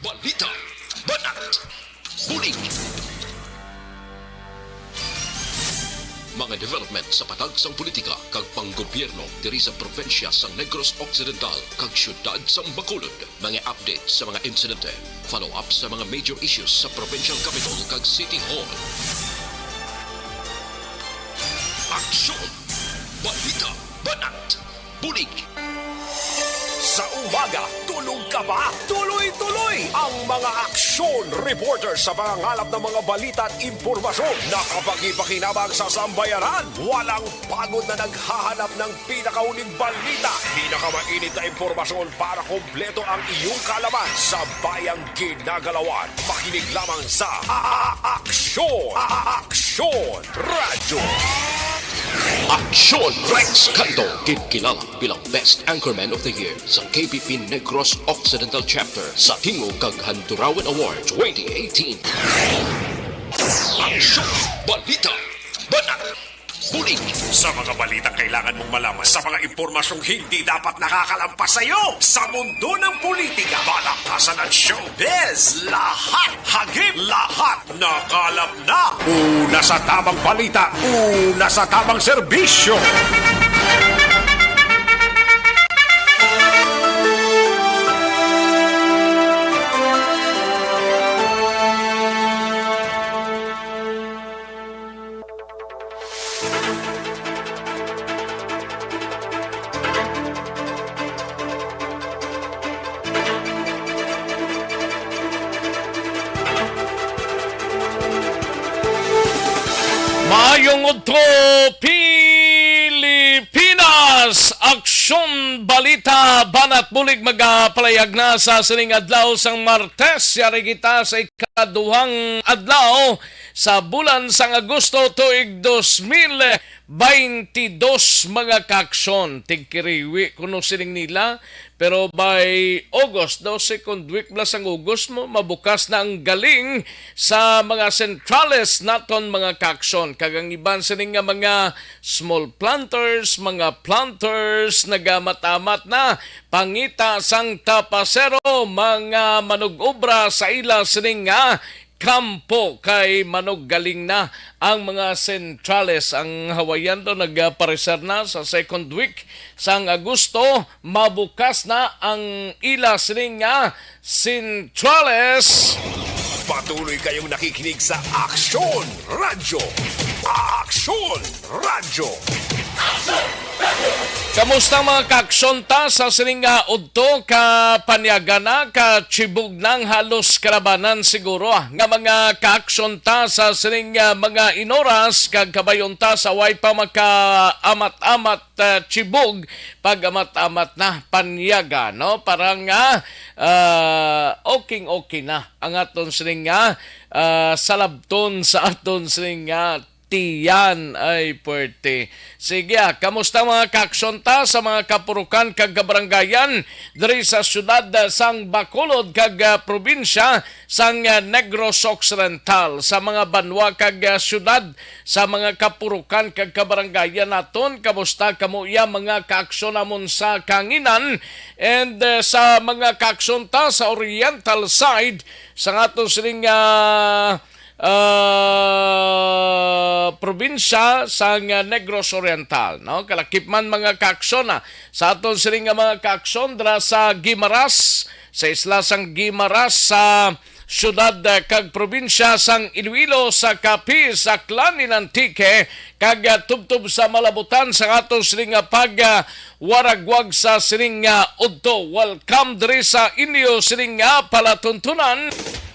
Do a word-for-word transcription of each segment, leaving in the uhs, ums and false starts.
Balita, banat, bulig. Mga development sa patag sang politika kag panggobyerno diri sa probinsya sang Negros Occidental kag siyudad sang Bacolod. Mga update sa mga insidente, follow-up sa mga major issues sa provincial capital kag city hall. Aksyon! Balita, banat, bulig. Sa umaga, tulog ka ba? Tuloy-tuloy ang mga aksyon reporter sa pangangalap ng mga balita at impormasyon na kapakipakinabang sa sambayanan. Walang pagod na naghahanap ng pinakahuling balita, pinakamainit na impormasyon para kompleto ang iyong kaalaman sa bayang ginagalawan. Makinig lamang sa A-, A-, Aksyon! A-, A-, Aksyon! Radyo. Aksyon Rex Canto, ginkilala bilang Best Anchorman of the Year sa K P P Negros Occidental Chapter sa Tingog kag Handurawan Award twenty eighteen. Aksyon! Balita! Banat! Bulig! Sa mga balitang kailangan mong malaman, sa mga impormasyong hindi dapat nakakalampas sa iyo, sa mundo ng politika, balakasan at showbiz, lahat hagip, lahat nakalap na. Una sa tamang balita, una sa tamang serbisyo. Maayong udto, Pilipinas! Aksyon, balita, banat bulig magapalayag na sa sining adlaw sang Martes. Yari kita sa ikaduhang adlaw sa bulan sang Agosto tuig dos mil baynte dos, mga kaaksyon. Tigkiriwi kuno sining nila, pero by August daw, second week bala sang August mo, mabukas na ang galing sa mga sentrales naton, mga kaaksyon. Kag ang iban sining nga mga small planters, mga planters, nagamat-amat na pangita sang tapasero, mga manug-obra sa ila sining nga kampo kay manuggaling na ang mga sentrales. Ang Hawaiian daw nagpareser na sa second week sang Agosto, mabukas na ang ila sining nga sentrales. Patuloy kayong nakikinig sa Aksyon Radyo. Aksyon Radyo. Kamusta ang mga kaaksyon ta sa sining nga udto? Kapanyaga na, kachibog nang halos kalabanan siguro, ah, nga mga kaaksyon ta sa sining nga mga inoras, kag kabayon ta sa way pa makaamat-amat, ah, chibog, pag-amat-amat na panyaga, no? Para nga, ah, okay-okay na ang aton sining nga, ah, salabton sa aton sining nga tiyan. Ay, puwerte. Sige, ah, kamusta mga kaaksyon ta sa mga kapurukan kag kabaranggayan diri sa siyudad, ah, sang Bacolod kag, ah, probinsya sang, ah, Negros Occidental, sa mga banwa kag, ah, siyudad, sa mga kapurukan kag kabaranggayan naton? Kamusta kamo iya, mga kaaksyon namon sa kahanginan, and, ah, sa mga kaaksyon ta sa oriental side sa aton sining, ah, ah, probinsya sang Negros Oriental, no? Kalakip man, mga kaaksyon, ah, sa aton sining nga mga kaaksyon dira sa Guimaras, sa isla sang Guimaras, sa siyudad, ah, kag probinsya sang Iloilo, sa Capiz, Aklan, and Antique, kag, ah, tubtob sa malabutan sa aton sining nga pag, ah, waragwag sa sining nga udto. Welcome diri sa inyo sining nga palatuntunan.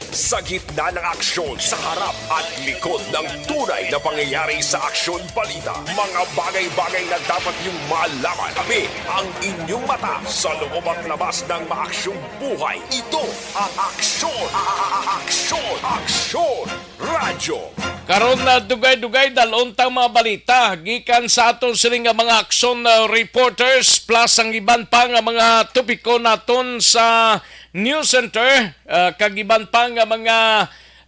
Sa gitna ng aksyon, sa harap at likod ng tunay na pangyayari sa Aksyon Balita, mga bagay-bagay na dapat niyong malaman. Kami ang inyong mata sa loob at labas ng maaksyong buhay. Ito ang Aksyon, a-, a-, a-, Aksyon, Aksyon Radyo. Karon na dugay-dugay, dalon tang mga balita gikan sa aton sining nga mga aksyon, uh, reporters, plus ang iban pa nga mga topiko naton sa news center, uh, kag iban pa nga mga,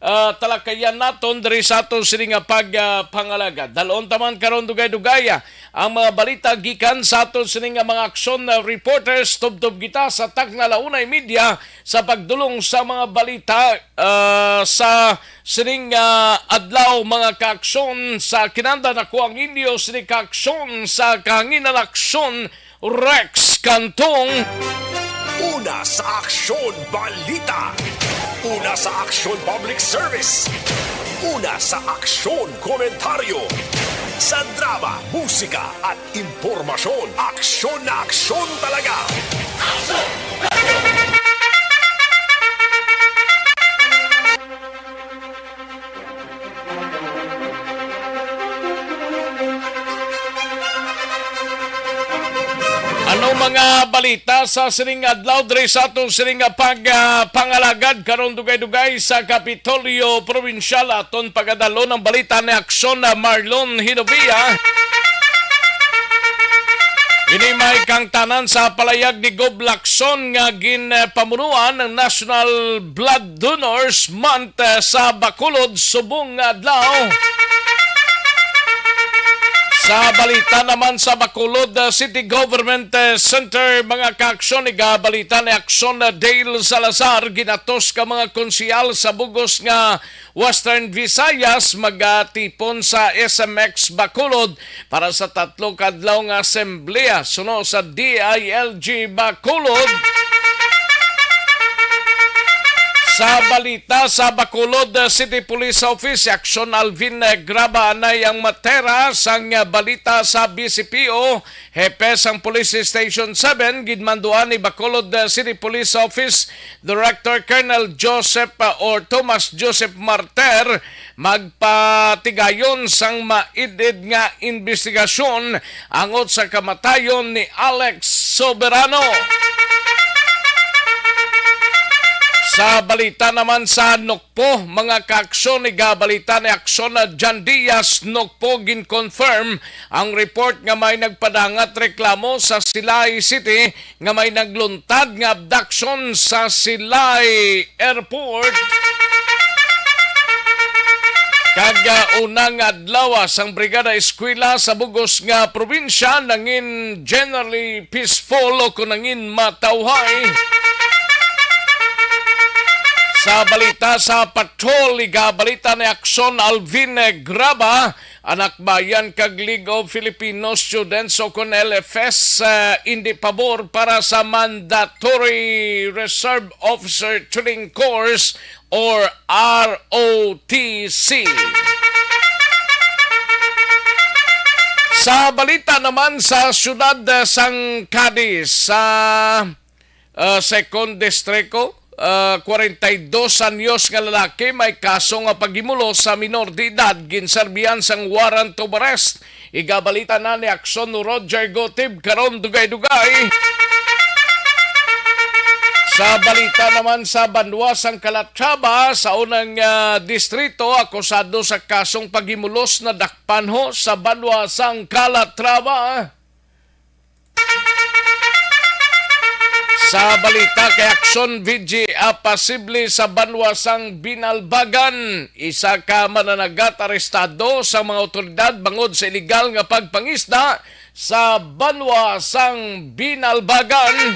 ah, talakayan naton diri sa aton sini nga pag, ah, pangalagad. Dalon taman karon dugay-dugay, ah, ang mga balita gikan sa aton sini nga mga aksyon, ah, reporters. Tubtob kita sa takna la una y media sa pagdulong sa mga balita, ah, sa sining, ah, adlaw, mga kaaksyon. Sa kinanda nako ang inyo sini kaaksyon sa kahanginan aksyon, Rex Cantong. Una sa Aksyon Balita. Una sa Aksyon Public Service. Una sa Aksyon Komentaryo. Sa drama, musika, at impormasyon, aksyon na aksyon talaga. Ano mga balita sa sining adlaw diri sa aton sining nga pag, ah, pangalagad karon dugay-dugay sa Kapitolyo Probinsyal? Aton pagadalon ang balita ni Aksyon, ah, Marlon Hinovia. Ini may kangtanan sa palayag ni Gob Lacson nga ginpamunuan ang National Blood Donors Month, eh, sa Bacolod subong nga adlaw. Sa balita naman sa Bacolod, uh, City Government, uh, Center, mga kaaksyon, igabalita ni Aksyon, uh, Dale Salazar, ginatos ka mga konsehal sa bugos nga Western Visayas magatipon sa S M X Bacolod para sa tatlo ka adlaw nga asembleya suno sa D I L G Bacolod. Sa balita sa Bacolod, uh, City Police Office, si Aksyon Alvin, uh, Graba anay ang matera sang, uh, balita sa B C P O. Hepe sang Police Station seven, ginmanduan ni Bacolod, uh, City Police Office Director Colonel Joseph, uh, or Thomas Joseph Marter, magpatigayon sang maid-id nga imbestigasyon angot sa kamatayon ni Alex Soberano. Sa balita naman sa Nokpo, mga kaaksyon, igabalita ni Aksyon na John Diaz, Nokpo, gin-confirm ang report nga may nagpadangat reklamo sa Silay City nga may nagluntad nga abduction sa Silay Airport. Kag, ah, una nga adlaw, ah, sang Brigada Eskwela sa bugos nga probinsya nangin generally peaceful o kon nangin matawhay. Sa balita sa patrol, igabalita ni Aksyon Alvin Graba, Anak Bayan kag League of Filipino Students o kon L F S, ah, indi pabor para sa Mandatory Reserve Officer Training Course or R O T C. Sa balita naman sa siyudad, ah, sang Cadiz, sa ah, Second Distrito, ah, kwarenta y dos anyos nga lalaki may kaso nga paghimulos sa minor de edad, ginserbihan sang warrant of arrest. Igabalita na ni Aksyon Roger Gotib karon dugay-dugay. Sa balita naman sa banwa sang Calatrava, sa unang, ah, distrito, akusado sa kasong paghimulos nadakpan ho sa banwa sang Calatrava. Sa balita kay Aksyon V G A, pasible sa banwa sang Binalbagan, isa ka mananagat arestado sa mga awtoridad bangod sa iligal nga pagpangisda sa banwa sang Binalbagan.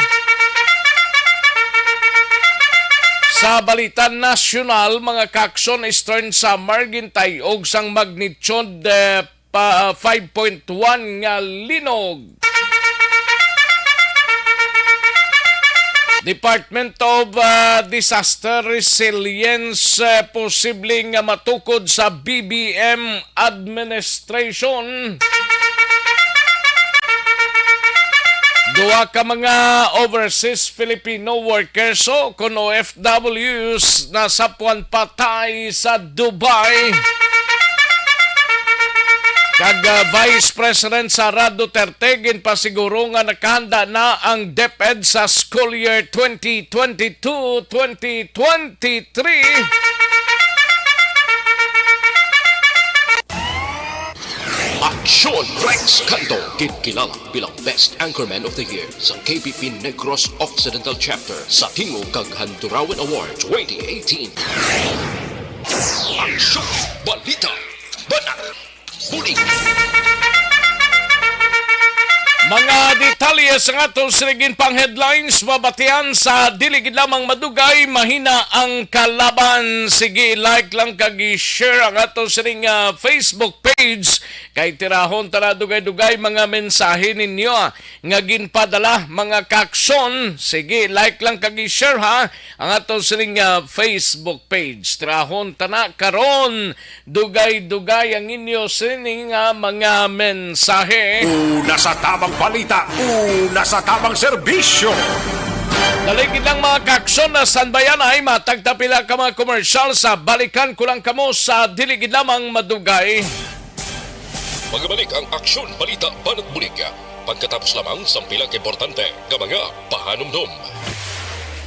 Sa balita nasyonal, mga kaaksyon, Eastern Samar gintay-og sang magnitude, eh, pa, ah, five point one nga linog. Department of, ah, Disaster Resilience, eh, posible nga matukod sa B B M administration. Duha ka mga overseas Filipino workers o kon O F Ws nasapwan patay sa Dubai. Kag, ah, Vice President Sara Duterte ginpasiguro nga nakahanda na ang DepEd sa school year twenty twenty-two, twenty twenty-three. Aksyon Rex Canto, ginkilala bilang Best Anchorman of the Year sa K P P Negros Occidental Chapter sa Tingog kag Handurawan Award twenty eighteen. Aksyon, balita, banat, bulig. Mga detalye sa aton sining pang headlines, mabatian sa dili gid lamang madugay, mahina ang kalaban. Sige, like lang kag i-share ang aton sining, ah, Facebook page. Kay tirahon ta na dugay-dugay mga mensahe ninyo, ah, nga ginpadala, mga kaaksyon. Sige, like lang kag i-share, ha, ang aton sining, ah, Facebook page. Tirahon ta na karon, dugay-dugay ang inyo sining, ah, mga mensahe. Una sa tamang balita, una sa tamang serbisyo. Dali gid lang, mga kaaksyon, na sanbayan ay matagtapila ka mga komersyal sa balikan ko lang kamo sa dili gid lamang madugay. Magabalik ang aksyon, balita, banat bulig. Pagkatapos lamang sang pila ka importante nga mga pahanumdom.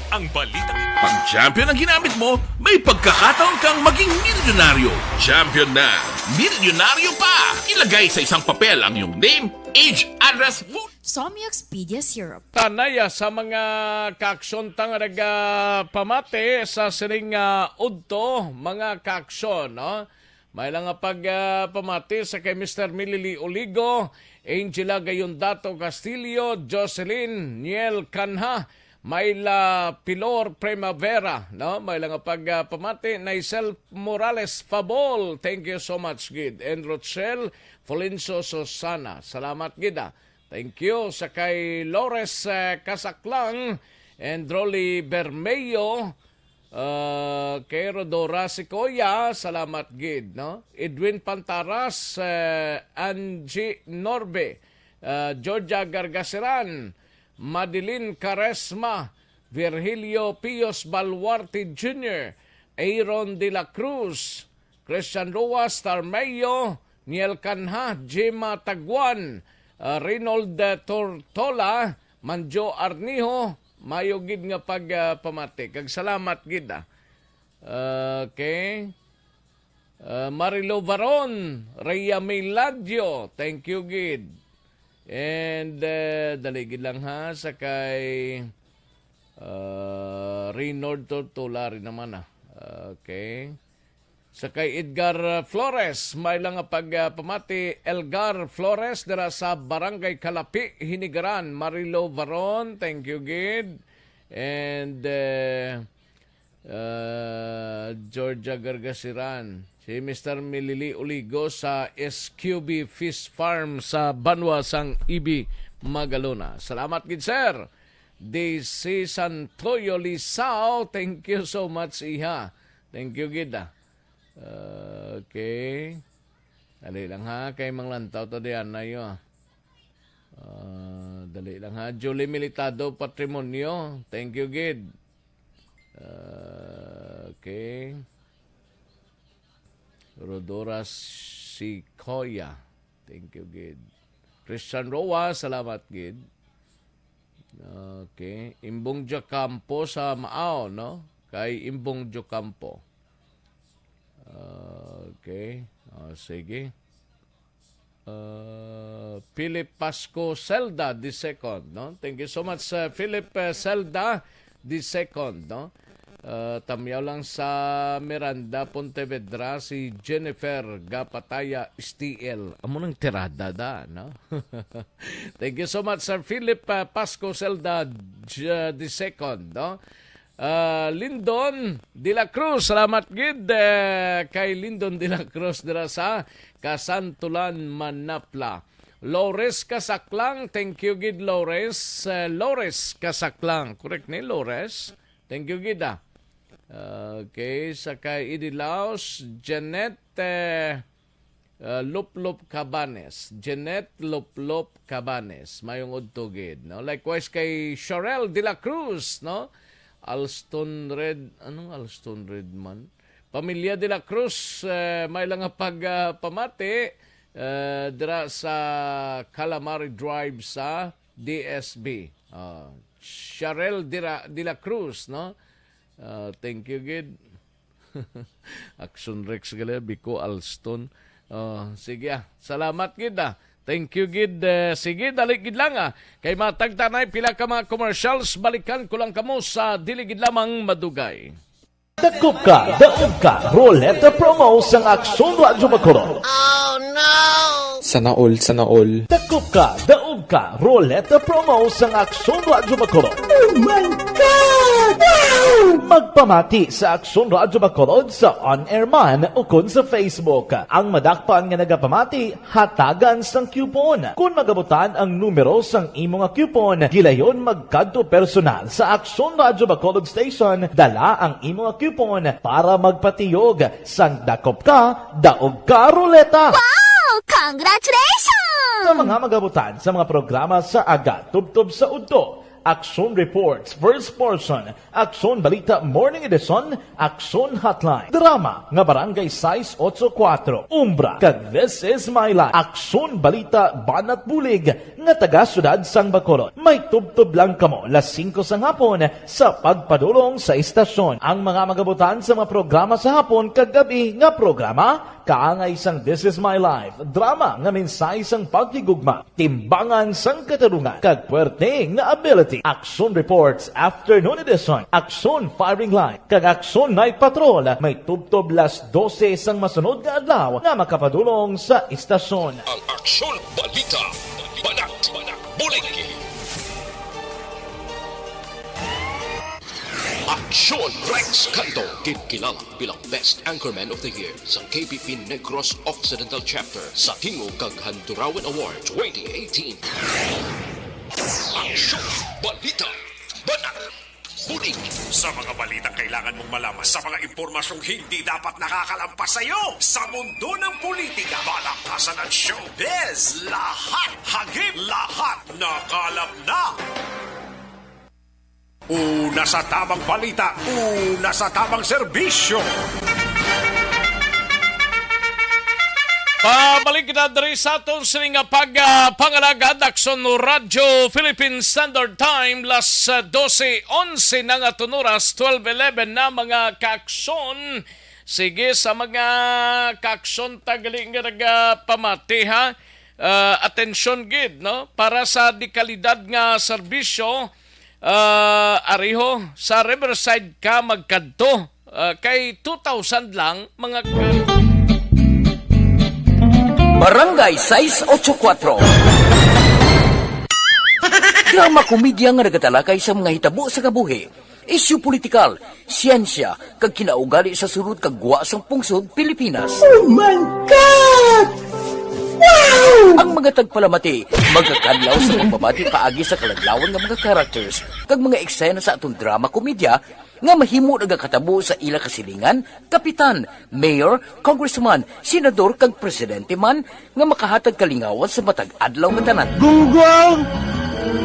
Ang balita. Pag champion ang ginamit mo, may pagkakataon kang maging milyonaryo. Champion na, milyonaryo pa! Ilagay sa isang papel ang iyong name, age, address, phone. Somio Expedia Syrup. Tanaya sa mga kaaksyon ta nga nagapamati sa sining, ah, udto, mga kaaksyon, no? May lang nga pag, ah, pamati sa kay Mister Milili Oligo, Angela Gayondato Castillo, Jocelyn Niel Canha, Myla Pilor Primavera, no? May lang nga pag, ah, pamati, Naisel Morales Fabol. Thank you so much, gid. And Rochelle Florencio Susana. Salamat, gid, ah. Thank you sa kay Lores, eh, Kasaklang and Rolly Bermejo, uh, kay Rodora Secoya, salamat gid, no? Edwin Pantaras, eh, Angie Norbe, uh, Georgia Gargasiran, Madeline Caresma, Virgilio Pios Baluarte Junior, Aaron de la Cruz, Christian Roa, Star Mayo, Niel Canha, Gemma Taguan, uh, Reynold, uh, Tortola, Manjo Arniho, mayo gid nga pag, uh, pamati. Kag salamat gid, ah. Okay. Uh, Marilo Varon, Rhea Miladio, thank you gid. And, uh, dali gid lang, ha, sa kay, uh, Reynord Tortola rin naman, ah. Okay. Sa kay Edgar, uh, Flores, may lang nga pag, uh, pamati, Elgar Flores, dira sa Barangay Kalapi, Hinigaran, Marilo Varon, thank you gid. And, uh, uh, Georgia Gargasiran, si Mister Milili Oligo sa S Q B Fish Farm sa Banwa sang Ibi, Magalona. Salamat gid, sir. D C Santoyo Lisao, thank you so much, iha. Thank you gid, ah. Okay. Dali lang, ha, kay manglantaw ta diyan na iyo, ah. Ah, dali lang, ha. Julie Militado Patrimonio, thank you gid. Ah, okay. Rodora Sequoia, thank you gid. Christian Roa, salamat gid. Okay. Imbong Jocampo sa Maaw, no? Kay Imbong Jocampo. Okay. Ah, sige. Ah, Philip Pasco Zelda the second, no? Thank you so much, uh, Philip, uh, Zelda the second, no? Uh, tamyaw lang sa Miranda, Pontevedra, si Jennifer Gapataya Stiel. Amo nang tirada da, no? Thank you so much, Sir Philip, uh, Pasco Zelda J-, the second, no? Ah, Lindon de la Cruz, salamat gid, eh, kay Lindon de la Cruz dira sa Kasantulan, Manapla. Lores Kasaklang, thank you gid, Lores. Eh, Lores Kasaklang, correct ni, Lores? Thank you gid, ah. Okay, sa kay Idi Laos, Janet, eh, Uh, Luplop Cabanes. Jeanette Luplop Cabanes. Mayong udto gid, no? Likewise kay Sharel de la Cruz, no? Alston Red, anong Alston Red man? Pamilya de la Cruz, eh, may lang nga pag, ah, pamati, eh, dira sa Calamari Drive sa D S B. Ah, Sharel de la, de la Cruz, no? Ah, thank you gid. Action Rex gali, Biko Alston. Oh, sige, ah. Salamat gid, ah. Thank you gid. Eh, sige, dali gid lang, ah. Kay matagtanay pila ka mga commercials, balikan ko lang kamo sa dili gid lamang madugay. Dakop ka, daog ka, Roleta Promo sang Aksyon Radyo Bacolod. Sana all, sana all. Dakop ka, daog ka, Roleta Promo sang Aksyon Radyo Bacolod. Oh my God! Wow! Magpamati sa Aksyon Radyo Bacolod sa on-air man ukon sa Facebook. Ang madakpan nga nagapamati, hatagan sang coupon. Kon magabutan ang numero sang imo nga coupon, gilayon magkadto personal sa Aksyon Radyo Bacolod Station, dala ang imo nga coupon para magpatiyog sang dakop ka, daog ka, Roleta. Wow! Congratulations! Sa mga magabutan sa mga programa sa aga tubtob sa udto, Aksyon Reports, First Portion, Aksyon Balita Morning Edition, Aksyon Hotline, drama nga Barangay sais ocho kuwatro, Umbra, kag This Is My Life, Aksyon Balita Banat Bulig nga taga Siyudad sang Bacolod. May tubtob lang kamo las singko sang hapon sa pagpadulong sa istasyon. Ang mga magabutan sa mga programa sa hapon kag gab-i nga programa, kaangay sang This Is My Life, drama nga mensahe sang paghigugma, timbangan sang katarungan, kag puwerte nga ability. Aksyon Reports Afternoon Edition, Aksyon Firing Line, kag Aksyon Night Patrol may tubtob las dose sang masunod nga adlaw nga makapadulong sa istasyon. Ang Aksyon Balita, Banat, Bulig. Aksyon Rex Canto, kinkilala bilang Best Anchorman of the Year sa K P P Negros Occidental Chapter sa Tingog kag Handurawan Award twenty eighteen. Aksyon, balita, banat, bulig. Sa mga balitang kailangan mong malaman, sa mga impormasyong hindi dapat nakakalampas sa iyo, sa mundo ng politika, balakasan ng showbiz, lahat hagip, lahat nakalap na. Una sa tamang balita, una sa tamang serbisyo. Pabalik kita diri sa aton sini nga pag, ah, pangalagad, Aksyon Radyo Philippine Standard Time, las, ah, dose onse na nga aton oras, twelve eleven na, mga kaaksyon. Sige, sa mga kaaksyon ta gali nga nagapamati, ha? Ah, atensyon gid, no? Para sa dekalidad nga serbisyo, ah, ariho sa Riverside ka magkadto, ah, kay two thousand lang, mga ka- Barangay sais ocho kuwatro. Drama komedya nga nagatalakay sa mga hitabo sa kabuhi, isyu politikal, siyensya, kag kinaugali sa sulod kag gwa sang pungsod Pilipinas. Oh my God! Wow! Ang mga tagpalamati magakadlaw sa pagbabati paagi sa kaladlawan nga mga characters kag mga eksena sa aton drama komedya nga mahimo nagakatabo sa ila kasilingan, kapitan, mayor, congressman, senador, kag presidente man, nga makahatag kalingawan sa matag adlaw nga tanan. Gunggong!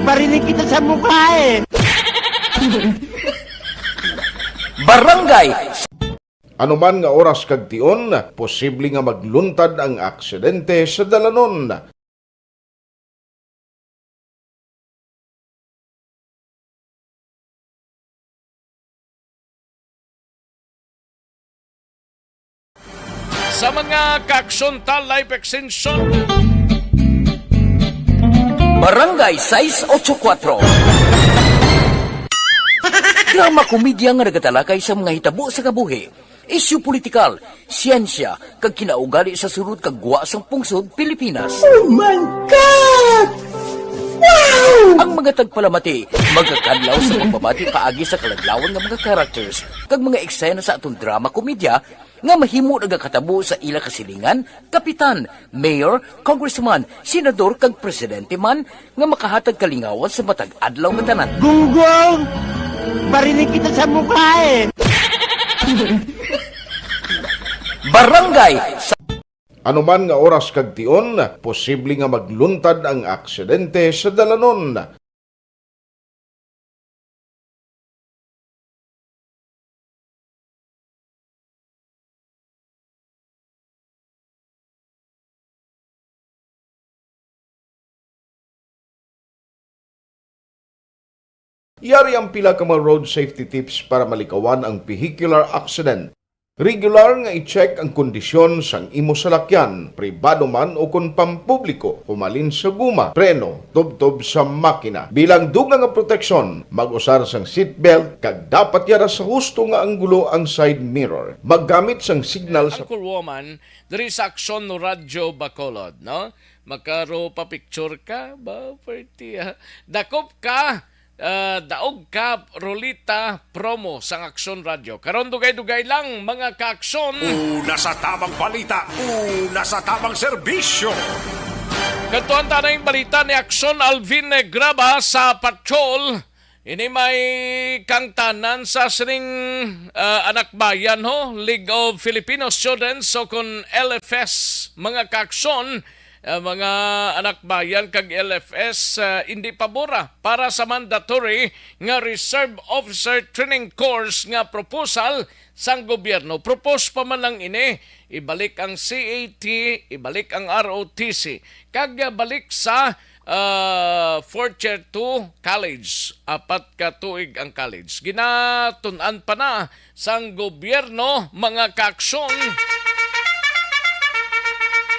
Barinig kita sa mukha eh! Barangay Ano man nga oras kag tion, posible nga magluntad ang aksidente sa dalanon. Sa mga kaaksyon ta, life extension. Barangay sais ocho kuwatro. Drama komedya nga nagatalakay sa mga hitabo sa kabuhi, isyu politikal, siyensya, kag kinaugali sa sulod kag gwa sang pungsod Pilipinas. Oh my God! Wow! Ang mga tagpalamati magakadlaw sa pagbabati paagi sa kaladlawan nga mga characters kag mga eksena sa aton drama komedya nga mahimo nagakatabo sa ila kasilingan, kapitan, mayor, congressman, senador, kag presidente man, nga makahatag kalingawan sa matag adlaw nga tanan. Gunggong! Barinig kita sa mukha eh! Barangay sa Ano man nga oras kag tion, posible nga magluntad ang aksidente sa dalanon. Yari ang pila ka mga road safety tips para malikawan ang vehicular accident. Regular nga i-check ang kondisyon sang imo salakyan, pribado man o kon pampubliko, humalin sa guma, preno, tubtob sa makina. Bilang dugang nga proteksyon, mag-usar sang seatbelt kag dapat yara sa husto nga anggulo ang side mirror. Maggamit sang signal sa Uncle Woman, diri sa Aksyon Radyo Bacolod, no? Makaro pa picture ka, ba, pwerte, ah. Dakop ka, ah, daog ka, Rolita, promo sang Aksyon Radyo. Karon, dugay-dugay lang, mga ka-Aksyon. Una sa tamang balita, una sa tamang serbisyo. Kadtuan ta na ang balita ni Aksyon Alvin Negraba sa Patrol. Ini may kangtanan sa sining, ah, Anak Bayan, ho, League of Filipino Students, o kon L F S, mga ka-Aksyon, ah, mga Anak Bayan kag L F S, ah, hindi pabor, ah, para sa mandatory nga Reserve Officer Training Course nga proposal sang gobyerno. Propose pa man lang ini, ibalik ang C A T, ibalik ang R O T C, kag, ah, balik sa, ah, fourth year to college. Apat ka tuig ang college. Ginatun-an pa na sang gobyerno, mga ka-Aksyon.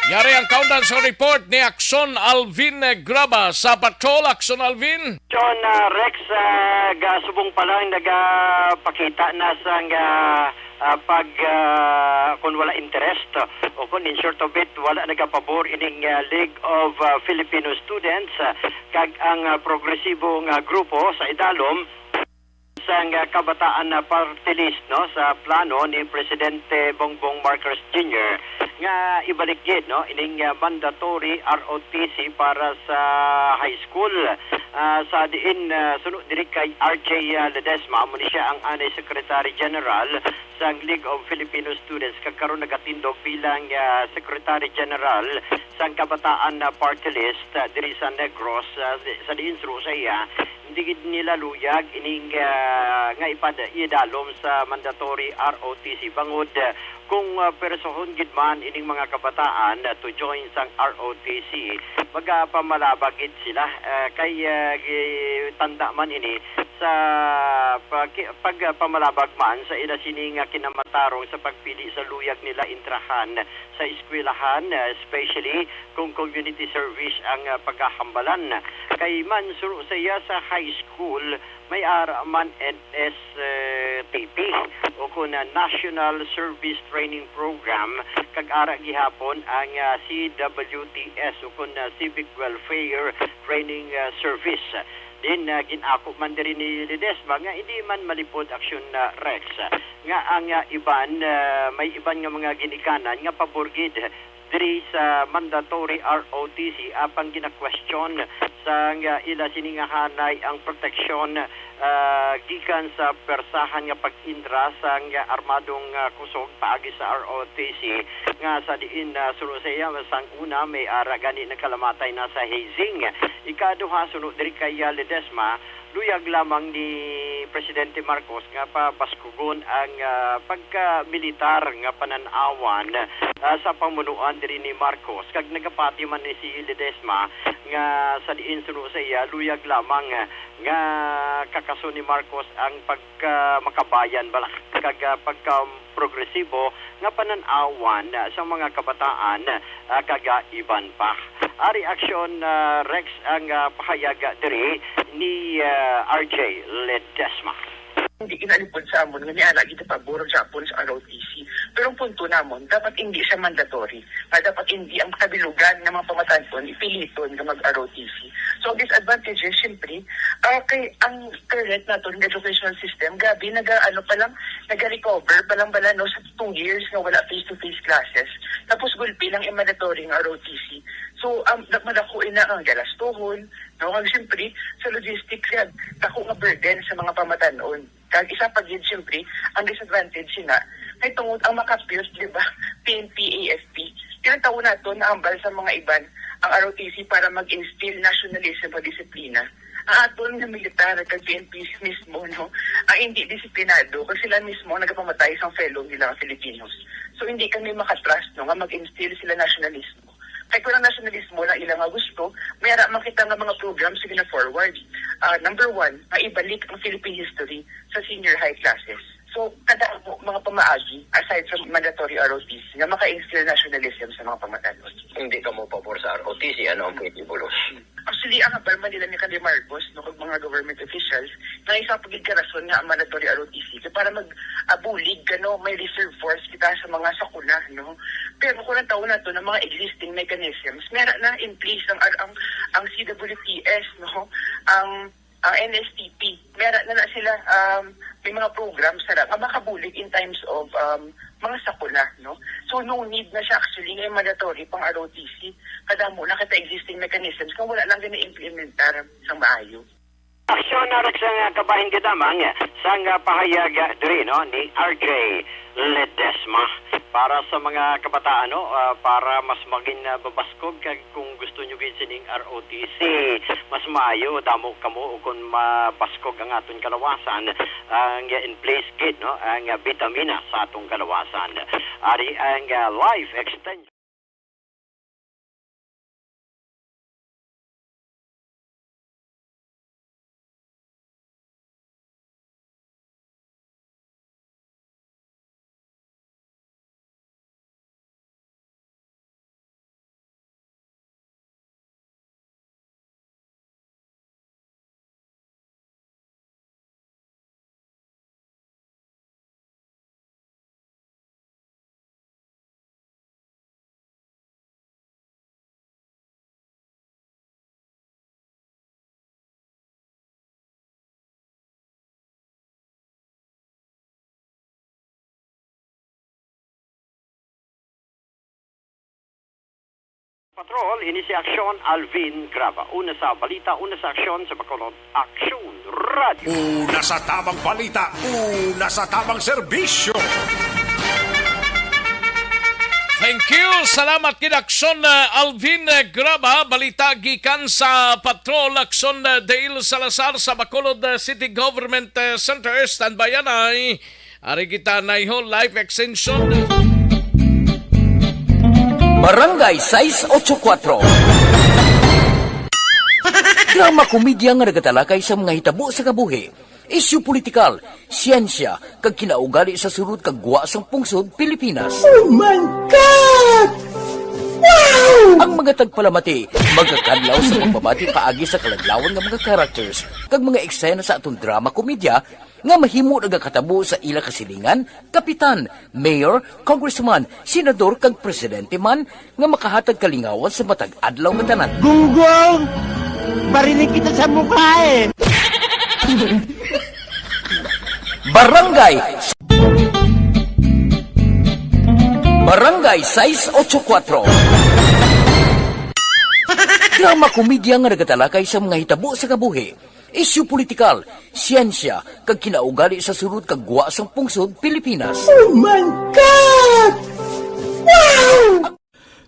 Yari ang countdown sa report ni Aksyon Alvin Graba sa Patrol. Aksyon Alvin. John, ah, Rex, ah, gasubong pa lang nagapakita na sang, ah, ah, pag, ah, kung wala interest o kung, in short of it, wala nagapabor ining, ah, League of, ah, Filipino Students, ah, kag ang, ah, progresibo nga grupo sa idalom sang, ah, Kabataan na Party List, no, sa plano ni Presidente Bongbong Marcos Junior nga ibalik gid, no, ining, ah, mandatory R O T C para sa high school. Ah, sa diin, ah, suno diri kay R J Ledesma, amo ni siya ang anay Secretary General sang League of Filipino Students, kag karon nagatindog bilang, ah, Secretary General sang Kabataan na Party List, ah, diri sa Negros, ah, di-, sa diin suno sa iya, hindi gid nila luyag ining, ah, nga ipad-, idalom sa mandatory R O T C bangod, ah, kung, ah, persuhon gid man ining mga kabataan, ah, to join sang R O T C, magapamalabag gid sila, ah, kay, ah, gi-, tanda man ini sa pag-, pagpamalabag man sa ila sini nga kinamatarong sa pagpili sa luyag nila intrahan sa eskwelahan, ah, especially kung community service ang, ah, pagkahambalan. Kay man suno sa iya sa high school, may ara man N S T P o kun, ah, National Service Training Program, kag ara gihapon ang, ah, C W T S o kun, ah, Civic Welfare Training, ah, Service. Din, ah, gin-ako man diri ni Ledesma nga hindi man malipod, Aksyon, ah, Rex, ah, nga ang, ah, iban, ah, may iban nga mga ginikanan nga pabor gid diri sa mandatory R O T C, apang gina-question sang, ah, ila sini nga hanay ang proteksyon, ah, gikan sa pwersahan nga pag-intra sang, ah, armadong, ah, kusog paagi sa R O T C, nga sa diin, ah, suno sa iya, sang una may ara gani nagkalamatay na sa hazing. Ikaduha, suno diri kay, ah, Ledesma, luyag lamang ni Presidente Marcos nga pabaskugon ang, ah, pagkamilitar nga panan-awan, ah, sa pamunuan diri ni Marcos, kag nagapati man ni si Ledesma nga sa diin suno sa iya luyag lamang, ah, nga kakaso ni Marcos ang pagkamakabayan bala kag, ah, pagka progresibo nga panan-awan, ah, sa mga kabataan, ah, kag, ah, iban pa. Ari, Aksyon, ah, Rex, ang, ah, pahayag, ah, diri ni, ah, R J Ledesma. Hindi kinalipod sa amon nga niana kita pabor sa Japon sa R O T C. Pero ang punto namon, dapat hindi siya mandatory. Nga dapat hindi ang kabilugan nga mga pamatan-on ipiliton nga mag-R O T C. So, ang disadvantage is, siyempre, ah, kay ang current naton nga educational system, grabe, naga, ano pa lang, naga-recover pa lang bala, no, sa two years nga wala face-to-face classes. Tapos gulpi lang i-mandatory nga R O T C. So, um, da-, madako ina ang galastuhon, no? Kag siyempre, sa logistics yan, dako nga burden sa mga pamatan-on. Kag isa pa gid, siyempre, ang disadvantage sina, kay tungod ang makapyot, di ba, P N P, A F P, kinatawo nato na ambal sa mga iban ang R O T C para mag-instill nationalism o disiplina. Ang aton nga militar kag P N P mismo, no, ang hindi disiplinado, kag sila mismo ang nagapamatay sa fellow nila nga Filipinos. So, hindi kami makatrust, no, nga mag-instill sila nationalismo. Kay kung ang nationalismo lang ila nga gusto, may ara man kita nga mga programs nga gina-forward. Ah, number one, nga ibalik ang Philippine history sa senior high classes. So, kadamo mga pamaagi, aside from mandatory R O T C, nga maka-instill nationalism sa mga pamatanon. Hindi ka mo pabor sa R O T C, ano ang pwede, Bulos? Actually, ang hambal man nila ni Candy Marcos, no, kag mga government officials, nga isa pa gid ka rason nga ang mandatory R O T C kay para mag-abulig, ano, may reserve force kita sa mga sakuna, no? Pero kung ang taon nato ng mga existing mechanisms, meron na in place ang, ang, ang C W T S, no? Ang, ang N S T P, meron na na sila, um, may mga program sa nga makabulig in times of, um, mga sakuna, no? So, no need na siya actually nga mandatory pang R O T C. Kadamo na kita existing mechanisms kung wala lang gina-implementar sa maayo. Aksyon na rin sa kabahin kadamang sang pahayag diri, no, ni R J Ledesma. Para sa mga kabataan, no, ah, para mas maging, ah, mabaskog, kag kung gusto nyo gid sining R O T C, mas maayo damo kamo, o kung mabaskog ang aton kalawasan, ang in place gid, no, ang, ah, bitamina sa atong kalawasan. Ari ang, ah, life extension. Patrol, ini si Aksyon Alvin Graba. Una sa balita, una sa aksyon sa Bacolod Aksyon Radio. Una sa tamang balita, una sa tamang serbisyo. Thank you. Salamat kid Aksyon, uh, Alvin, uh, Graba. Balita gikan sa Patrol Aksyon, uh, Dale Salazar sa Bacolod, uh, City Government, uh, Center. Standby anay. Ari kita, Naiho, life extension. Barangay sais ocho kuatro. Drama komedya nga nagatalakay sa mga hitabo sa kabuhi, isyu politikal, siyensya, kag kinaugali sa sulod kag gwa sang pungsod Pilipinas. Oh my God! Wow! Ang mga tagpalamati magakadlaw sa pagbabati paagi sa kaladlawan nga mga characters kag mga eksena sa aton drama komedya nga mahimo nagakatabo sa ila kasilingan, kapitan, mayor, congressman, senador, kag presidente man nga makahatag kalingawan sa matag adlaw nga tanan. Gunggong! Barinig kita sa mukha eh! Barangay Barangay sais ocho kuatro. Drama komedya nga nagatalakay sa mga hitabo sa kabuhi, isyu politikal, siyensya, kag kinaugali sa sulod kag gwa sang pungsod Pilipinas. Oh my God! Wow!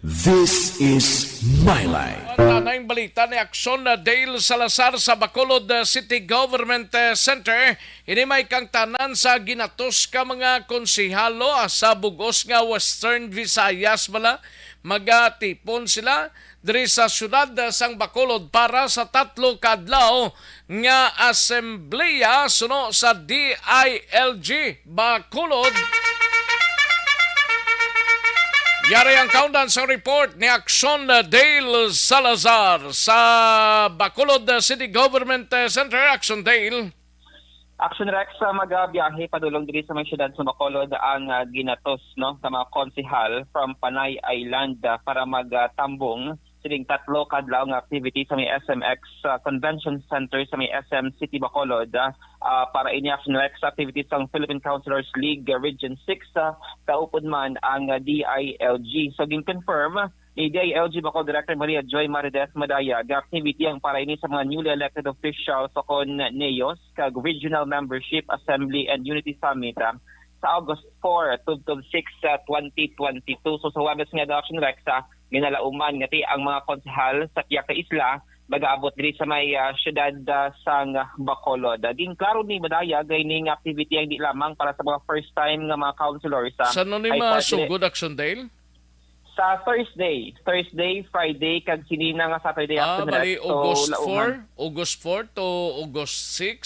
This is My Life. Ang tanang balita ni Aksyon, uh, Dale Salazar sa Bacolod, uh, City Government, uh, Center. Ini may kang tanan sa ginatos ka mga konsehalo, ah, sa bug-os nga Western Visayas bala. Magatipon sila diri sa siyudad, ah, sang Bacolod para sa tatlo ka adlaw nga asembleya suno sa D I L G Bacolod. Yari ang kaundan sa report ni Aksyon Dale Salazar sa Bacolod City Government Center. Aksyon Dale. Action Rex, sa magabiyahe padulong diri sa may siyudad sa Bacolod ang, ah, ginatos, no, sa mga konsehal from Panay Island, ah, para magtambong sining tatlo ka adlaw nga activity sa may S M X, ah, Convention Center sa may S M City Bacolod, ah, ah, para ini, Action Rex, sa activities sang Philippine Councilors League, ah, Region six, ah, kaupod man ang, ah, D I L G. So, gin-confirm ni D I L G Bacolod Director Maria Joy Marides Madaya, ga-activity ang para ini sa mga newly elected officials sa kon NEOs kag Regional Membership Assembly and Unity Summit, ah, sa August four, tubtob six, ah, twenty twenty-two. So, sa Huwebes nga adlaw, Action Rex, ah, ginalauman nga ti ang mga konsehal sa piyaka isla mag-aabot diri sa may, ah, siyudad, ah, sang Bacolod. Ah, ginklaro ni Madaya, gay ning activity ang di lamang para sa mga first time nga mga councilors, ah, San ano ni ay mga parte sugod, Action Dale? Sa Thursday, Thursday, Friday, kag sinina nga Saturday Ah, afternoon. Bali, So, August lauman. four, August four to August six.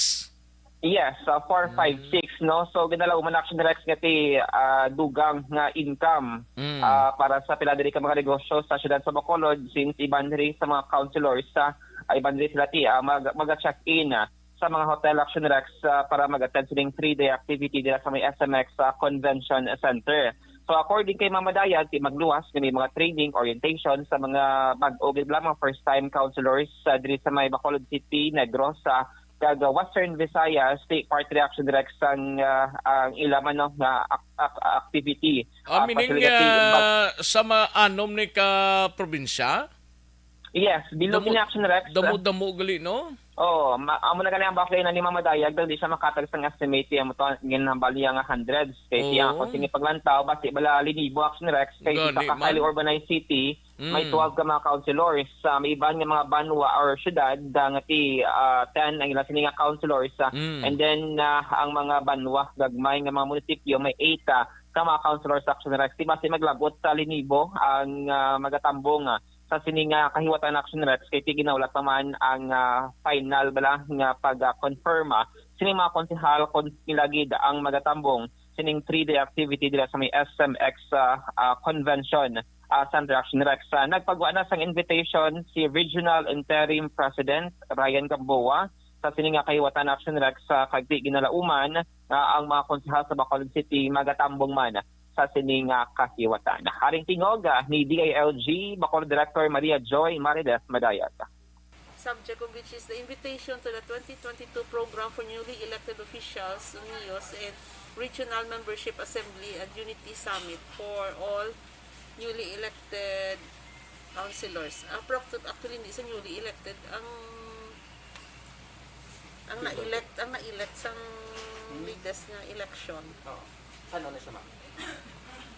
Yes, sa four five six, no? So, ginalaw man, Action Rex, nga ti, ah, dugang nga income, Mm. ah, para sa pila diri ka mga negosyo sa siyudad sa Bacolod, since iban diri sa mga councilors, sa, ah, iban diri sila ti, ah, mag-, mag-check-in, ah, sa mga hotel, Action Rex, ah, para mag-attend sining three-day activity dira sa may S M X, ah, Convention Center. So, according kay Mama Dayag, ti magluwas nga may mga training, orientation sa mga bag-o gid lamang first-time councilors, ah, diri sa may Bacolod City, Negros, ah, kag, ah, Western Visayas, ti part reaction direct sang, ah, ang ila man, no, nga ak-, ak-, activity. Ah, Ah, meaning, facility, ah, sa maanom ni ka probinsya? Yes, bilog Damo, ni Action Rex. damo-damo gali, no? Oo, ma-, amo na gali ang bakla na ni Mama Dayag, daw di siya makatag sang estimate, amo to, ginhambal niya nga hundreds. Kay siya, Oo. kung sige paglantaw, basi bala linibo Action Rex, kay Gani sa ka man. highly urbanized city, may Mm. twelve ka mga councilors. Sa may iban nga mga banwa or syudad, da nga ti, ah, ten ang ila sini nga councilors. Ah, Mm. and then, ah, ang mga banwa, gagmay nga mga munisipyo, may eight, ah, ka mga councilors Action Rex. Di basi maglabot sa linibo ang, ah, magatambong, ah, sa sini nga kahiwatan Action Rex, kay ti ginaulat naman ang, ah, final bala nga pag-confirm, ah, sining mga konsehal kung sila gid ang magatambong sining three-day activity dira sa may S M X, ah, ah, Convention, ah, Center Action Rex. Ah, nagpagwa na sang invitation si Regional Interim President Ryan Gamboa sa sini nga kahiwatan Action Rex, ah, kag ti ginalauman nga ang mga konsehal sa Bacolod City magatambong man sa sini nga kahiwatan. Haring tingog, ah, ni D I L G Bacolod Director Maria Joy Marideth Madayag. Subject of which is the invitation to the twenty twenty-two program for newly elected officials, unios, and regional membership assembly and unity summit for all newly elected councilors. Apro-, actually, hindi sa newly elected. Ang, ang Di ba? na-elect, ang na-elect sang Hmm? latest nga election. Oo. Ano na siya, ma'am?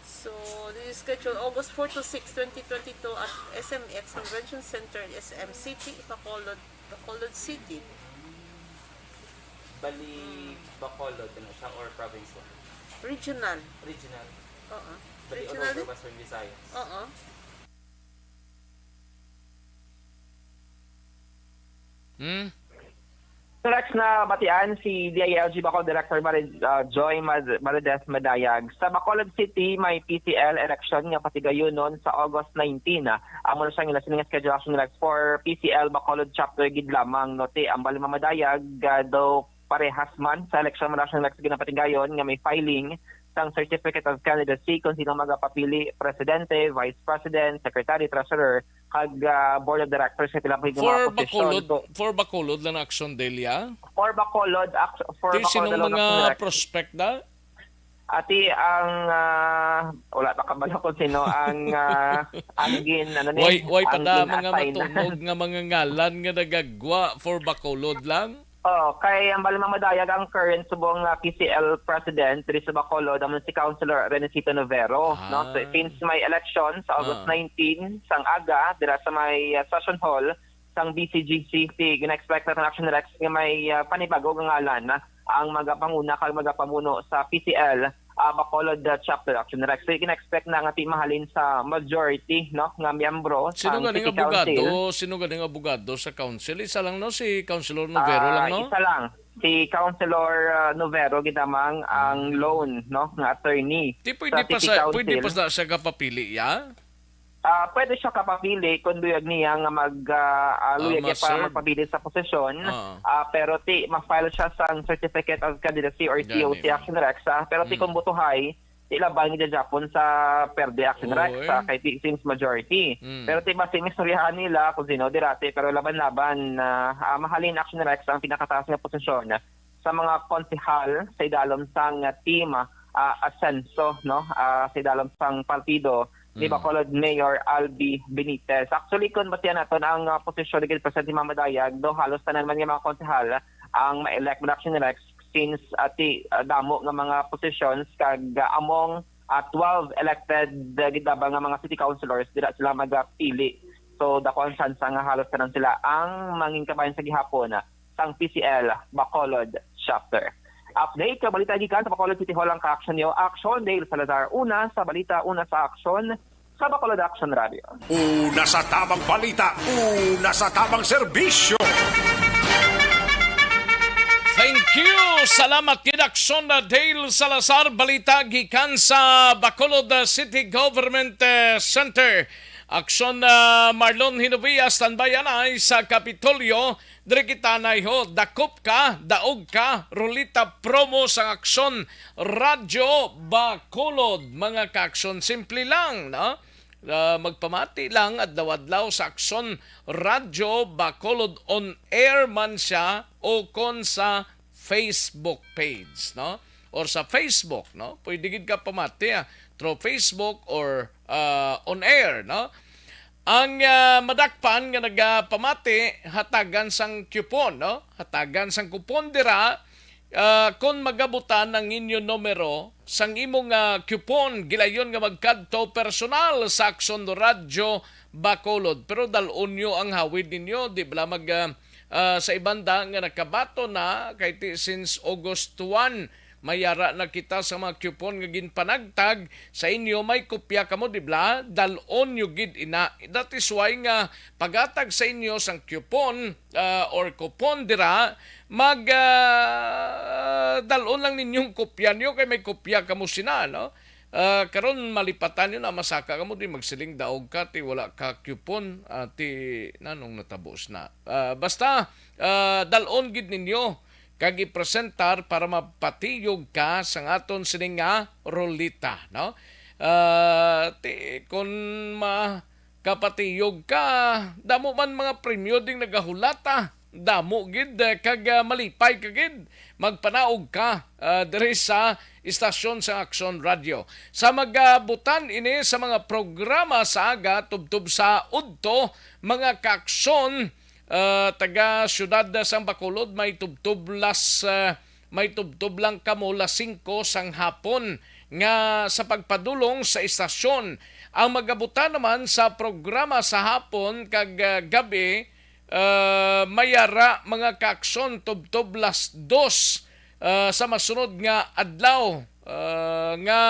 So, this is scheduled August four to six, twenty twenty-two at S M X Convention Center, S M City, Bacolod, Bacolod City. Bali, Hmm. Bacolod, ano siya, or province one? Regional. Regional? Oo. Bali, all Regional over din? Western Visayas. Oo. Hmm? Rex, na batian si D I L G Bacolod Director Mari-, ah, Joy Mad-, Marideth Madayag. Sa Bacolod City, may P C L election nga patigayunon sa August nineteen. Ah, amo na siya nga sini nga schedule Action Rex for P C L Bacolod chapter gid lamang, no? Ti, ang bali Mama Dayag, ah, daw parehas man sa election man Action Rex ginapatigayon nga may filing sang Certificate of Candidacy kung sino magapapili, presidente, vice president, secretary, treasurer, kag, ah, board of directors sa pila ka mga For posisyon. Bacolod, So, for Bacolod lang action, Delia? For Bacolod, act-, for Ti, Bacolod sinong alone mga action direct. prospect da? Ati ang, ah, wala pa kabalo kung sino ang, ah, ang gin-, ano ni, Way, way pa ang da mga gin-assignan. matunog nga mga ngalan nga nagagwa for Bacolod lang? Oh, kay ang bali Mama Dayag, ang current subong nga P C L president diri sa Bacolod, amo si Councilor Renesito Novero, no? So, Ah. since may election sa August Ah. nineteen, sang aga, dira sa may, ah, session hall sang B C G C, ti gina-expect naton Action Rex nga may, ah, panibago nga ngalan, ah, ang magapanguna kag magapamuno sa P C L, ah, Bacolod, ah, chapter Action Rex. So, gina-expect na nga ti mahalin sa majority, no, nga miyembro Sino sang gani City nga abogado? Council. Sino gani nga abogado sa council? Isa lang, no? Si Councilor Novero Ah, lang, no? isa lang. Si Councilor, ah, Novero gid lamang ang Ah. lone, no, nga attorney Ti pwede sa pa City sa, pwede Council. pa sa siya kapapili, ya? Ah, pwede siya kapapili kung luyag niya nga mag, ah, ah, Ah, luyag niya pa ma-serve. magpabilin sa posisyon. Ah. Ah, pero ti, ma-file siya sa Certificate of Candidacy or Gani, C O C oh. Action Rex, ah. Pero ti Mm. kung butuhay, ti laban ni Japon sa perde Action Oo, Rex, eh. ah, kay ti, since majority. Mm. Pero ti, basi, istoryahan nila kung sino, dirati, pero laban-laban, ah, ah, mahalin Action Rex ang pinakataas nga posisyon sa mga konsehal sa idalom sang, ah, team, ah, Asenso, no? Ah, sa idalom sang partido ni Mm. Bacolod Mayor Albi Benitez. Actually, kung batian naton ang, ah, posisyon ni Presidente Mama Dayag, do halos tanan man nga mga konsehal ang ma-elect man Action Rex since, ah, ti, ah, damo nga mga positions kag, ah, among, ah, twelve elected, ah, gid lamang nga mga city councilors, dira sila magapili. So, dako ang tsansa nga halos tanan sila ang mangin kabahin sa gihapon, ah, sang P C L Bacolod Chapter. Update ka balita gikan sa Bacolod City Hall ang ka-action niyo. Action, Dale Salazar. Una sa balita, una sa action, sa Bacolod Action Radio. Una sa tamang balita, una sa tamang serbisyo. Thank you, Salamat gid, Aksyon, uh, Dale Salazar. Balita gikan sa Bacolod, uh, City Government, uh, Center. Aksyon, uh, Marlon Hinovia, standby anay sa Kapitolyo. Diri kita naiho, dakop ka, daog ka, rulita promo sang Aksyon Radyo Bacolod. Mga kaaksyon, simple lang, no? Ah, magpamati lang adlaw-adlaw sa Aksyon Radyo Bacolod, on air man siya o kon sa Facebook page, no? Or sa Facebook, no? Pwede gid ka pamati, ah, through Facebook or, ah, on air, no? Ang, ah, madakpan nga nagapamati, hatagan sang coupon, no? Hatagan sang coupon dira, ah, kon magabutan ang inyo numero sang imo nga coupon, gilayon nga magkadto personal sa Aksyon Radyo Bacolod. Pero dal-on nyo ang hawid ninyo, di bala mag, ah, ah, sa ibanda nga nakabaton na kay ti since August one, mayara na kita sa mga coupon nga ginpanagtag sa inyo. May kopya kamo, di bala? Dal-on nyo gid ina. That is why nga paghatag sa inyo sang coupon, ah, or coupon dira, mag, ah, dal-on lang ninyong kopya niyo kay may kopya kamo sina, no? Ah, karon malipatan niyo na, masaka kamo di magsiling daog ka ti wala ka coupon, ah, ti nanong natabo sina. Ah, basta, ah, dal-on gid ninyo kag ipresentar para mapatiyog ka sa aton sini nga rolita, no? Ah, ti, kon ma-, kapatiyog ka, damo man mga premyo ding nagahulata. Damo gid, eh, kag, ah, malipay ka gid. Magpanaog ka, ah, diri sa istasyon sa Aksyon Radyo. Sa magabutan ini sa mga programa sa aga tubtob sa udto, mga kaaksyon, ah, taga siyudad sang Bacolod, may tubtob las, ah, may tubtob lang kamo las singko sang hapon nga sa pagpadulong sa istasyon. Ang magabutan naman sa programa sa hapon kag, ah, gab-i, ah, mayara, mga kaaksyon, tubtob las dos, ah, sa masunod nga adlaw, ah, nga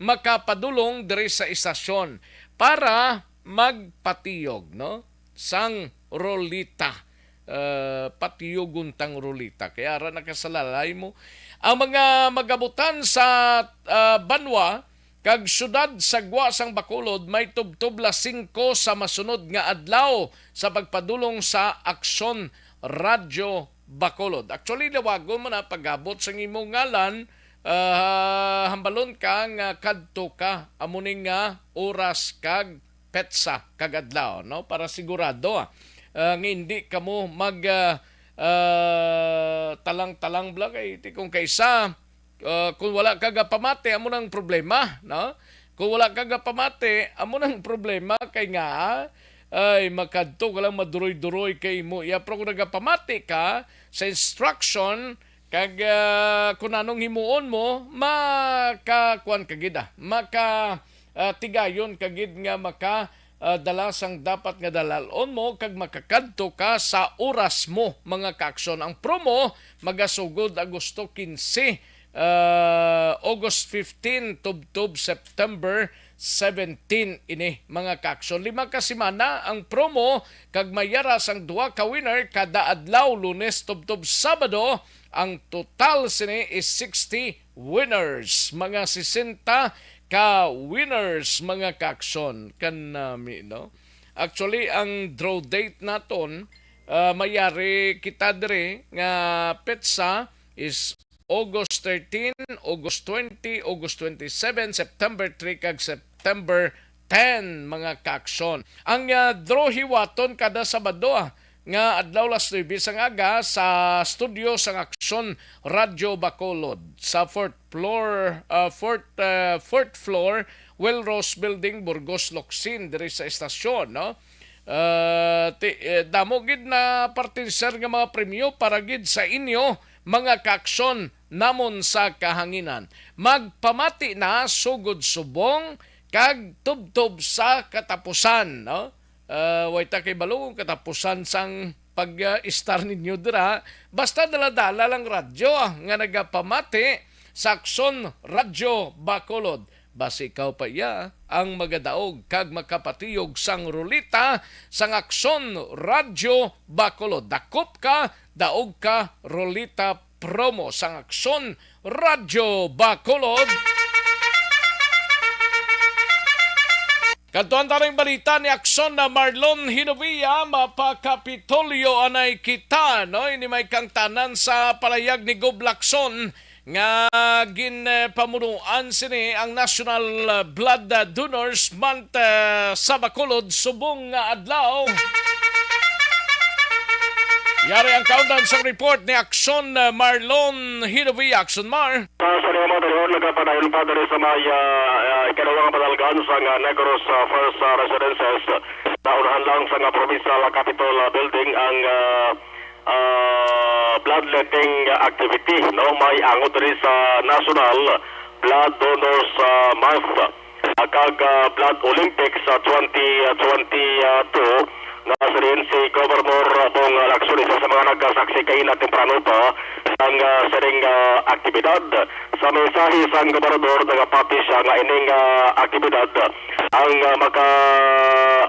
makapadulong diri sa istasyon para magpatiyog, no, sang rolita. Ah, patiyogon tang rolita. Kaya ara nakasalalay mo. Ang mga magabutan sa, ah, banwa kag siyudad sa gwa sang Bacolod may tubtob las singko sa masunod nga adlaw sa pagpadulong sa Aksyon Radyo Bacolod. Actually, dawagon mo na pag-abot sang imong ngalan, ah, hambalon ka nga kadto ka amo ni nga oras kag petsa kag adlaw, no? Para sigurado, ah, ah, nga hindi kamo mag, ah, ah, talang-talang bala kay ti kung kaisa, ah, kung wala ka gapamati, amo nang problema, no? Kung wala ka gapamati, amo nang problema kay nga, ay, makadto ka lang maduroy-duroy kay imo iya. Pero kung nagapamati ka sa instruction, kag, ah, kung anong himuon mo, makakuan ka gid, ah. Maka, ah, tigayon ka gid nga maka, ah, dala sang dapat nga dalal-on mo kag makakadto ka sa oras mo, mga kaaksyon. Ang promo magasugod Agosto quince, ah, August fifteen, tubtob September seventeen ini, mga kaaksyon. Lima ka semana ang promo kag mayara sang duha ka winner kada adlaw, Lunes tubtob Sabado. Ang total sini is sixty winners, mga sesenta ka winners, mga kaaksyon. Kanami, no? Actually, ang draw date naton, ah, mayari kita diri nga petsa is August thirteen, August twenty, August twenty-seven, September three, kag September ten, mga kaaksyon. Ang, ah, draw hiwaton kada Sabado, ah, nga adlaw las nuebe sang aga sa studio sang Aksyon Radyo Bacolod sa fourth floor, ah, fourth, ah, fourth floor, Welrose Building, Burgos, Locsin, diri sa estasyon, no? Ah, ti-, eh, damo gid na partinser nga mga premyo para gid sa inyo, mga kaaksyon namon sa kahanginan. Magpamati na sugod subong kag tubtob sa katapusan, no? Ah, way ta kay balo kung katapusan sang pag, ah, istar ninyo dira. Basta dala-dala lang radyo, ah, nga nagapamati sa Aksyon Radyo Bacolod. Basi ikaw pa iya ang magadaog kag makapatiyog sang rulita sang Aksyon Radyo Bacolod. Dakop ka, daog ka, rulita promo sang Aksyon Radyo Bacolod. Kadtuan ta ning balita ni Aksyon na Marlon Hinovia, mapakapitolyo anay kita, no? Ini may kangtanan sa palayag ni Gob Lacson nga ginpamunuan sini ang National Blood Donors Month, ah, sa Bacolod subong nga adlaw. Yari ang kaundan sa report ni Aksyon, ah, Marlon Hinovia. Aksyon, Mar. Sa lima, dayon nagapadayon pa diri sa may, ah, ah, ikaduhang padalgan sa nga Negros, ah, First, ah, Residences. Naunahan lang sa nga Provincial Capitol, ah, Building ang, ah, ah, bloodletting activity, no? May angot diri sa National Blood Donors, ah, Month, ah, kag, ah, Blood Olympics sa twenty twenty-two, nga siling si Governor Bong Lacson, isa sa mga nagsaksi kaina temprano pa sang, ah, sining, ah, aktibidad. Sa mensahe sang gobernador, nagapati siya nga ining, ah, aktibidad ang, ah, maka,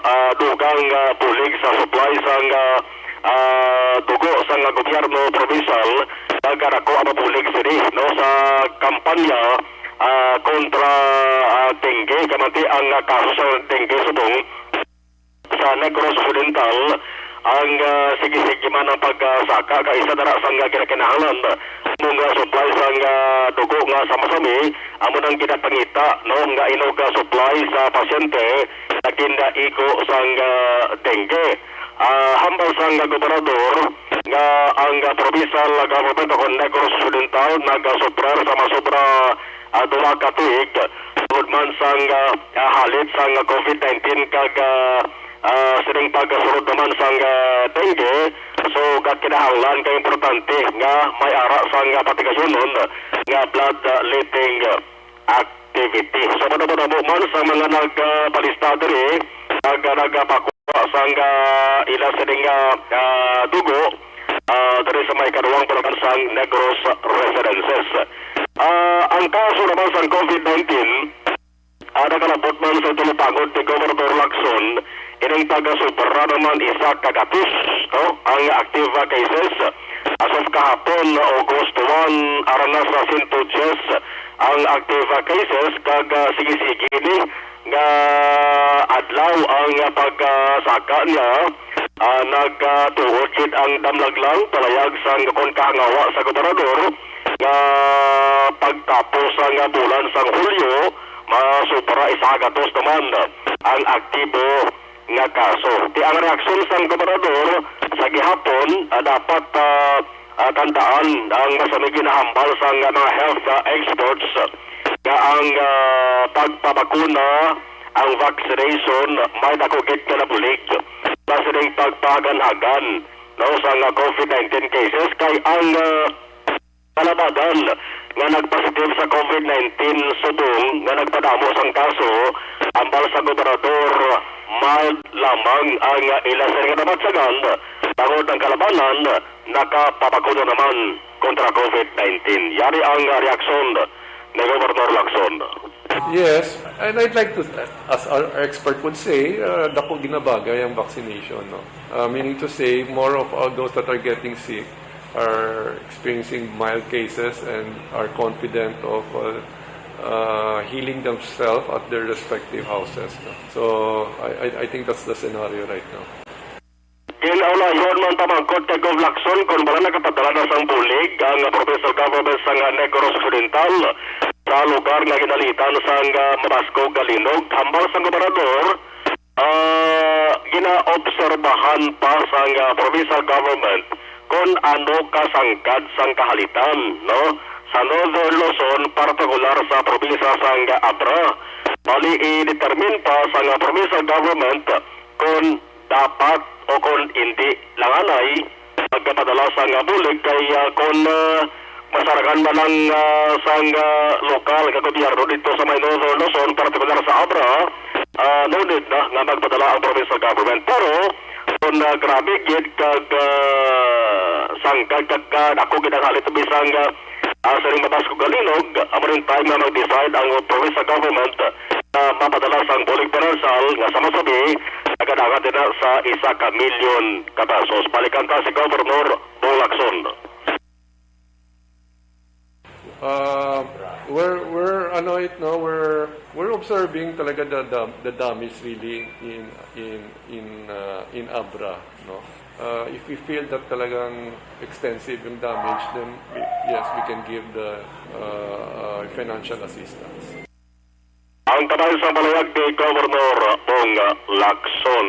ah, dugang, ah, bulig sa supply sang, ah, ah, dugo sang gobyerno provincial, kag dako ang mabulig sini, no, sa kampanya, ah, kontra, ah, dengue. Kamanti ang, ah, kaso sa dengue subong sa Negros Occidental, ang, ah, sige-sige man ang pagsaka, kag isa dira sang ginakinahanglan nga supply sang, ah, dugo nga sa masami, amo nang ginapangita, no, nga inog, ah, supply sa pasyente nga ginaigo sang, ah, dengue. Ah, hambal sang gobernador nga ang, ah, provincial government o kon Negros Occidental nagasuffer sa masobra, ah, duha ka tuig tungod man sang, ah, ah, halit sang covid nineteen kag, ah, ah, sining pagkasulod naman sang, ah, dengue. So, gakinahanglan kag importante nga may ara sang, ah, patigayunon nga blood, ah, letting, ah, activity. So, madamo-damo man sa mga nagpalista diri, nag-, nagapakuha sang, ah, ila sining, ah, ah, dugo, ah, diri sa may ikaduhang barangay sang Negros Residences. Ah, ang kaso naman sang covid nineteen, ah, nakalabot man sa ginpangutana ni Gobernador Lacson, ining taga-sobra naman isa ka gatos, no, ang active cases. As of kahapon, August one, ara na sa sento diyes ang active cases, kag, ah, sige-sige ni nga adlaw ang pagsaka niya. Ah, nagatuod gid ang damlaglang palayag sang kon kahangawa sa gobernador nga pagtapos sang bulan sang Hulyo, masubra isa ka gatos naman ang aktibo nga kaso. Ti ang reaksyon sang gobernador sa gihapon, ah, dapat, ah, ah, tandaan ang masami ginahambal sang mga health, ah, experts nga ang, ah, pagpabakuna, ang vaccination, may dako gid nga nabulig sa sining pagpahaganhagan, no, sang covid nineteen cases, kay ang, ah, kalabanan nga nagpositive sa covid nineteen subong nga nagpadamo sang kaso, hambal sa gobernador, mild lamang ang ila sini nga nabatyagan, bangod ang kalabanan nakapabakuna naman kontra covid nineteen. Yari ang reaksyon ni Gobernador Lacson. Yes, and I'd like to, as our expert would say, uh, dako ginabagay ang vaccination, no? Uh, meaning to say, more of all those that are getting sick are experiencing mild cases and are confident of, uh, uh, healing themselves at their respective houses, no? So, I, I, I think that's the scenario right now. Gin-ulayon man pamangkot kay Gov Lacson kon bala nagapadala na sang bulig ang provincial government sang Negros Occidental sa lugar nga ginalitan sang, ah, mabaskog nga linog. Hambal sang gobernador, ah, ginaobserbahan pa sang, ah, provincial government kon ano ka sangkad sang kahalitan, no? Sa Northern Luzon, partikular sa probinsya sang Abra. Bali, i-determine pa sang provincial government kon dapat o kon indi lang anay magpadala sang bulig kay, ah, kon, ah, masarangan man lang, ah, sang, ah, lokal nga gobyerno dito sa may Northern Luzon, partikular sa Abra, ah, no need na nga magpadala ang provincial government. Pero kon, ah, grabe gid kag, ah, sangkad kag, ah, dako gid ang halit bisan, ah, ah, sining mabaskog nga linog, amo rin time nga mag-decide ang provincial government na mapadala sang bulig pinansiyal nga sa masabi nagadangat din na sa isa ka milyon ka pesos. Balikan ta si Governor Bong Lacson. Uh, we're we're ano it no we're we're observing talaga the the, the damage really in in in uh, in Abra, no. Uh, if we feel that talagang extensive yung damage, then we, yes, we can give the uh, uh, financial assistance. Ang kamay sa palayag ni Governor Bong Lacson.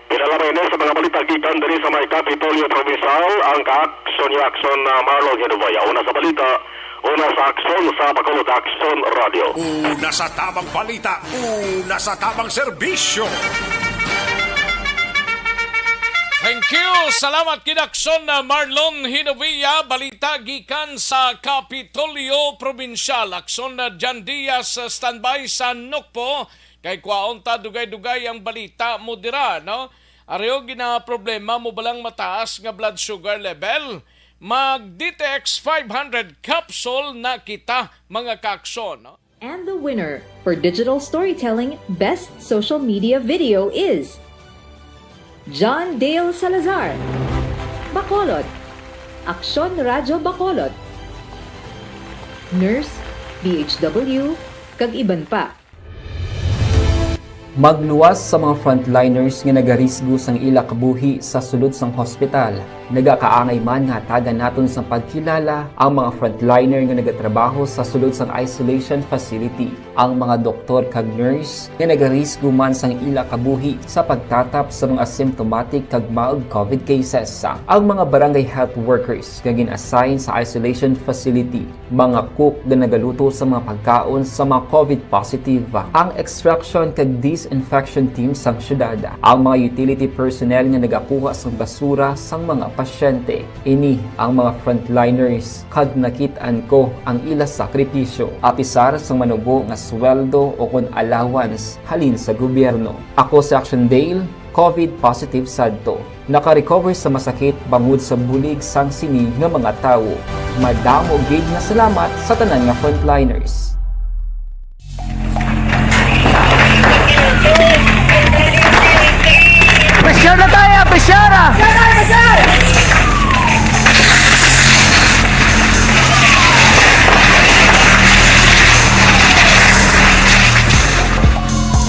Pinalamay na sa mga balita gikan diri sa may Kapitolyo Provincial ang ka-action ni Action na Marlon Hinovaya. Una sa balita, una sa Action sa Bacolod Action Radio. Una sa tamang balita, una sa tamang serbisyo. Thank you. Salamat kid Action na Marlon Hinovia. Balita gikan sa Kapitolyo Probinsyal. Action na Jan Diaz, standby sa Nokpo. Kay kwaon ta dugay-dugay ang balita mo dira, no? Areo gina problema mo balang mataas nga blood sugar level? Mag D T X five hundred capsule na kita, mga ka-action, no? And the winner for digital storytelling best social media video is John Dale Salazar, Bacolod, Aksyon Radyo Bacolod, Nurse, D H W, kag iban pa. Magluwas sa mga frontliners nga nagarisgo sang ila kabuhi sa sulod sang hospital. Nagakaangay man nga hatagan naton sang pagkilala ang mga frontliner nga nagatrabaho sa sulod sang isolation facility, ang mga doktor kag nurse nga nagarisgo man sang ila kabuhi sa pagtatap sa mga symptomatic kag mild COVID cases, ang mga barangay health workers nga gin-assign sa isolation facility, mga cook nga nagaluto sa mga pagkaon sa mga COVID positive, ang extraction kag disinfection team sang syudad, ang mga utility personnel nga nagakuha sang basura sang mga pasyente. Ini ang mga frontliners, kag nakit-an ko ang ila sakripisyo, apisar sang manubo nga sweldo o kon allowance halin sa gobyerno. Ako si Action Dale, COVID positive sadto. Naka-recover sa masakit bangod sa bulig sang sini nga mga tawo. Madamo gid nga salamat sa tanan nga frontliners. Pressure na tayo! Pressure!